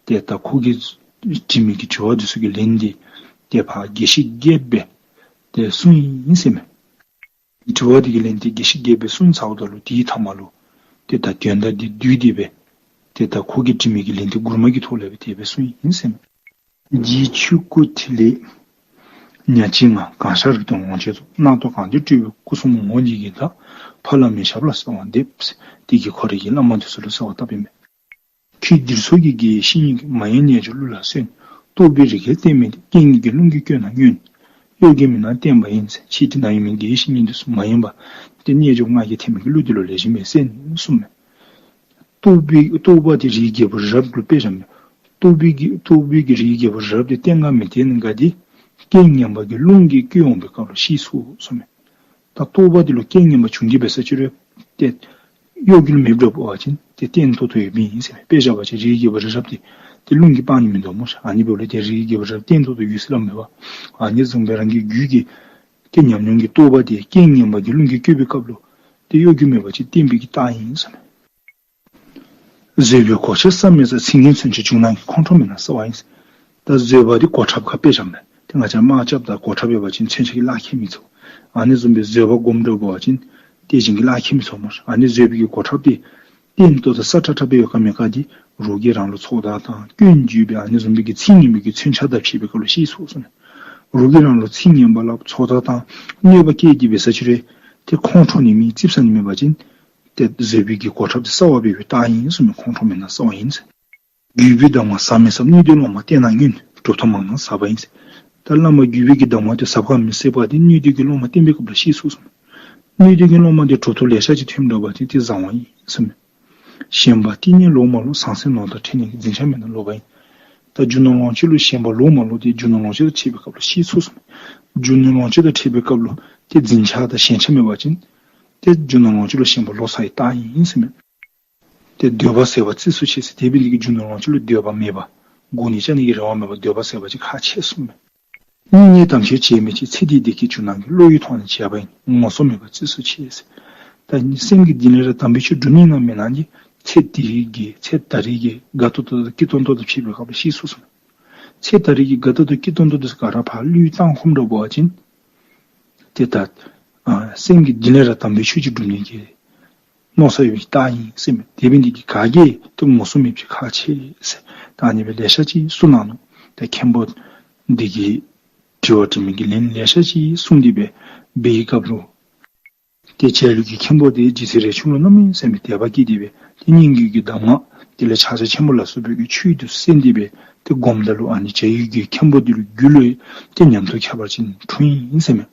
ཏེ་ད་ཁོ་གིས་དྲི་མི་གི་དྲི་བ་འདི་ཚུ་གི་ལན་འདི་ཏེ་ཕར་རྒྱས་ཤིང་རྒྱསཔ་སྦེ་ཏེ་གསུངས་ཡི་ཟེར་མས། དྲི་བ་འདི་གི་ལན་འདི་རྒྱས་ཤིང་རྒྱསཔ་སྦེ་གསུངས་ཚརཝ་ད་ལུ་དེའི་མཐའ་མ་ལུ་ཏེ་ད་དོན་དག་འདི་བསྡུས་ཏེ་སྦེ་ཏེ་ད་ཁོ་གིས་དྲི་མི་གི་ལན་འདི་མགུར་མ་གི་ཐོག་ལས་སྦེ་དེ་སྦེ་གསུངས་ཡི་ཟེར་མས། རྗེའི་ཆོས་སྐུ་ཐིག་ལེ་ཉག་གཅིག་ང་། གང་ཤར་རིག་སྟོང་ལོངས་སྤྱོད་རྫོགས། རྣམ་རྟོག་གང་འདུལ་སྤྲོས་པའི་སྐུ། གསུང་ངོ་བོ་ཉིད་ཀྱི་བདག། ཕ་ལ་མི་ཞབས་ལ་གསོལ་བ་འདེབས། དེ་གིས་ཁོ་རའི་གི་བླ་མ་དེ་ཚུ་ལུ་གསོལ་བ་བཏབ་ཨིན་མས། ཁྱོད་འདིར་འཚོ་གི་དགེ་བའི་བཤེས་གཉེན་གྱིས། མ་ཡེངས་རྣལ་འབྱོར་གླུ་ལ་གསོན། རྟོགས་པའི་རི་རྒྱལ་བསྟེན་མིན་ཏེ། རྐྱེན་ངན་གྱིས་རླུང་གིས་བསྐྱོད་ན་སྔོན། གཡོ་སྒྱུ་མི་སྣང་བསྟེན་པ་ཡིན། ཕྱི་དྲིལ་ནག་ཡོད་མིན་དགེ་བའི་བཤེས་གཉེན་དེ་ཚུ། མ་ཡེངས་པ་དེ་རྣལ་འབྱོར་ང་གིས་བསྟེན་མིན་གྱི། གླུ་འདི་ལོ་ལེགས་ཤོམ་སྦེ་གསན་གསུངས་མས། རྟོགས་པའི་རྟོགས་པ་དེ་རིའི་རྒྱལ་པོ་རི་རབ་ལུ་དཔེ་བཞག་མས། རྟོགས་པའི་གི་རྟོགས་པའི་གི་རིའི་རྒྱལ་པོ་རི་རབ་དེ་བསྟེན་ག་མི་བསྟེན་ག་འདི་རྐྱེན་ངན་པ་གིས་རླུང་གིས་བསྐྱོད་འོང་པའི་སྐབས་ལུ་ཤེས་ཚུགས་གསུངས་མས། ད་རྟོགས་པ་འདི་ལུ་རྐྱེན་ངན་པ་བྱུང་སྟེ་འབད་ས་ཅིག་རུང་ཏེ་གཡོ་སྒྱུ་མེདཔ་འབད་བ་ཅིན་ཏེ་བརྟན་ཏོག་ཏོ་ཡོདཔ་ཨིན་ཟེར་མས། དཔེ་བཞག་པ་ཅིན་རིའི་རྒྱལ་པོ་རི་རབ་དེ་ཏེ་རླུང་གིས་སྤང་ནི་མིན་འདུག་སྨོ། ཨ་ནི་འབདཝ་ལས་ཏེ་རིའི་རྒྱལ་པོ་རི་རབ་བརྟན་ཏོག་ཏོ་ཡོད་ཟེར་སླབ་མས་པ། ཨ་ནི་བཟུམ་སྦེ་རང་གི་རྒྱུད་ཀྱི་ཏེ་ཉམས་མྱོང་གི་རྟོགས་པ་དེ་རྐྱེན་ངན་པ་གིས་རླུང་གིས་བསྐྱོད་པའི་སྐབས་ལུ་ཏེ་གཡོ་སྒྱུ་མེད་པ་ཅིག་བསྟན་པའི་གི་རྟགས་ཨིན་ཟེར་མས། བཟོད་པའི་གོ་ཆ་བསམ་མེད་ས། ཚིག་ངན་མཚོན་ཆ་འབྱུང་སྣང་གིས། ཁོང་ཁྲོ་མེད་ན་གསལ་བ་ཡིན། ད་བཟོད་པ་འདི་གོ་ཁྲབ་ཁར་དཔེ་བཞག་མས། ཏེ་ང་བཅས་དམག་རྐྱབ་ད་གོ་ཁྲབ་ཡོད་པ་ཅིན་མཚོན་ཆ་གིས་གླགས་ཁེལ་མི་ཚུགས། ཨ་ནི་བཟུམ་སྦེ་བཟོད་པ་སྒོམ་འགྱོ་བ་ཅིན་ཏེ་གཞན་གྱིས་གླགས་ཁེལ་མི་ཚུགས་སྨོ། ཨ་ནི་བཟོད་པའི་གི་གོ་ཁྲབ་དེ་བརྟན་ཏོག་ཏོ་སྲ་ཀྲག་ཀྲ་སྦེ་ཡོད་ག་མེད་ག་འདི་རོགས་ཀྱིས་རང་ལུ་ཚོགས་བདའ་དང་སྐྱོན་བརྗོད་སྦེ་ཨ་ནི་བཟུམ་སྦེ་གི་ཚིག་ངན་པའི་གི་མཚོན་ཆ་དང་ཕྱད་པའི་སྐབས་ལུ་ཤེས་ཚུགས་གསུངས་མས། རོགས་ཀྱིས་རང་ལུ་ཚིག་ངན་པ་སླབ་ཚོགས་བདའ་དང་གནོད་པ་བསྐྱལ་ཏེ་འབད་ས་ཅིག་རུང་ཏེ་ཁོང་ཁྲོ་ནི་མེད་ཙིགཔ་ཟ་ནི་མེད་པ་ཅིན་ཏེ་བཟོད་པའི་གི་གོ་ཁྲབ་དེ་གསལ་བ་འབད་བའི་རྟགས་ཨིན་གསུངས་མས། ཁོང་ཁྲོ་མེད་ན་གསལ་བ་ཡིན་ཟེར། བརྒྱུད་པའི་གདམས་ངག་ཟབ་མི་ཟབ། སྣོད་ལྡན་སློབ་མ་བསྟེན་ན་སྔོན། གྲུབ་ཐོབ་མང་སྣ་ཟབ་པ་ཡིན་ཟེར། ད་བླ་མ་བརྒྱུད་པའི་གི་གདམས་ངག་དེ་ཟབ་ག་མི་ཟབ་ག་དེ་སྣོད་ལྡན་གྱི་སློབ་མ་བསྟེན་པའི་སྐབས་ལུ་ཤེས་ཚུགས་གསུངས་མས། སྣོད་ལྡན་གྱི་སློབ་མ་དེ་གྲུབ་ཐོབ་ལེ་ཤ་ཅིག་ཐོནམ་འདྲ་བ་ཅིན་དེ་བཟང་བ་ཨིན་གསུངས་མས། ཞེན་པ་གཏི་ནས་ལོག་མ་ལོག། ཟང་ཟིང་ནོར་དང་ཕྲད་ནས་འཛིན་ཆགས་མེད་ན་ལོག་པ་ཡིན། ད་རྒྱུ་ནོར་ལོངས་སྤྱོད་ལུ་ཞེན་པ་ལོག་མ་ལོག་དེ་རྒྱུ་ནོར་ལོངས་སྤྱོད་དང་ཕྲད་པའི་སྐབས་ལུ་ཤེས་ཚུགས་གསུངས་མས། རྒྱུ་ནོར་ལོངས་སྤྱོད་དང་ཕྲད་པའི་སྐབས་ལུ་དེ་འཛིན་ཆགས་དང་ཞེན་ཆགས་མེད་པ་ཅིན་དེ་རྒྱུ་ནོར་ལོངས་སྤྱོད་ལུ་ཞེན་པ་ལོག་ཚར་བའི་རྟགས་ཨིན་ཟེར་མས། ཏེ་འདོད་པ་ཟད་པ་རྩིས་སུ་ཆེ་ཟེར། དེ་འབད་ནི་དེ་གིས་རྒྱུ་ནོར་ལོངས་སྤྱོད་ལུ་འདོད་པ་མེད་པ། དགོ་ནི་བཅའ་ནི་གི་རེ་བ་མེད་པ། འདོད་པ་ཟད་པ་ཅིག་ཁག་ཆེ་གསུངས་མས། སྙིང་ནས་དམ་ཆོས་བྱས་མི་བྱེད། ཚེ་འདིའི་བདེ་སྐྱིད་འབྱུང་སྣང་གིས། བློ་ཡིས་མཐོང་ནས་བྱས་པ་ཡིན། ངོ་སོ་མེད་པ་རྩིས་སུ་ཆེ་ཟེར། ད་སེམས་ཀྱི་གཏིང་ལས་ར་དམ་པའི་ཆོས་སྒྲུབ་ནི་ནང་མེད་ན་ནི་ཚེ་འདི་རིགས་ཀྱི་ཚེ་ད་རིས་ཀྱི་དགའ་ཏོག་ཏོ་དང་སྐྱིད་ཏོང་ཏོ་དང་ཕྱད་པའི་སྐབས་ལུ་ཤེས་ཚུགས་གསུངས་མས། ཚེ་ད་རིས་ཀྱི་དགའ་ཏོག་ཏོ་སྐྱིད་ཏོང་ཏོ་དེ་ཚུ་ག་ར་ཕར་བློས་བཏང་ཁོམ་འདྲ་བ་ཅིན་ཏེ་ད་ཨ་སེམས་ཀྱི་གཏིང་ལས་ར་དམ་པའི་ཆོས་ཅིག་སྒྲུབ་ནི་གི་མནོ་ས་ཡོད་པའི་རྟགས་ཨིན་ཟེར་མས། དེ་འབད་ནི་དེ་གིས་ག་གིས་ཏེ་ངོ་སོ་མེདཔ་ཅིག་ཁག་ཆེ་ཟེར། ད་ཨ་ནི་སྦེ་ལེ་ཤ་ཅིག་གསུངས་གནང་ནུག། ད་མཁན་པོ་འདི་གིས་དྲི་བ་དྲི་མི་གི་ལན་ལེ་ཤ་ཅིག་གསུངས་ཏེ་སྦེ་འབད་བའི་སྐབས་ལུ་ཏེ་བྱ་ཡུལ་གྱི་མཁན་པོ་དེ་རྗེ་བཙུན་རས་ཆུང་ལུ་གནམ་མེད་ས་མེད་དད་པ་སྐྱེས་ཏེ་སྦེ་ཏེ་སྙན་བརྒྱུད་ཀྱི་གདམས་ངག་དེ་ལས་ཕྱག་རྒྱ་ཆེན་པོ་ལ་སོགས་པའི་གི་ཆོས་དེ་གསན་ཏེ་སྦེ་ཏེ་སྒོམ་ད་ལུ་ཨ་ནི་བྱ་ཡུལ་གྱི་མཁན་པོ་འདི་ལུ་རྒྱུད་ལུ་ཏེ་ཉམས་རྟོགས་ཁྱད་པར་ཅན་འཁྲུངས་ཡི་ཟེར་མས།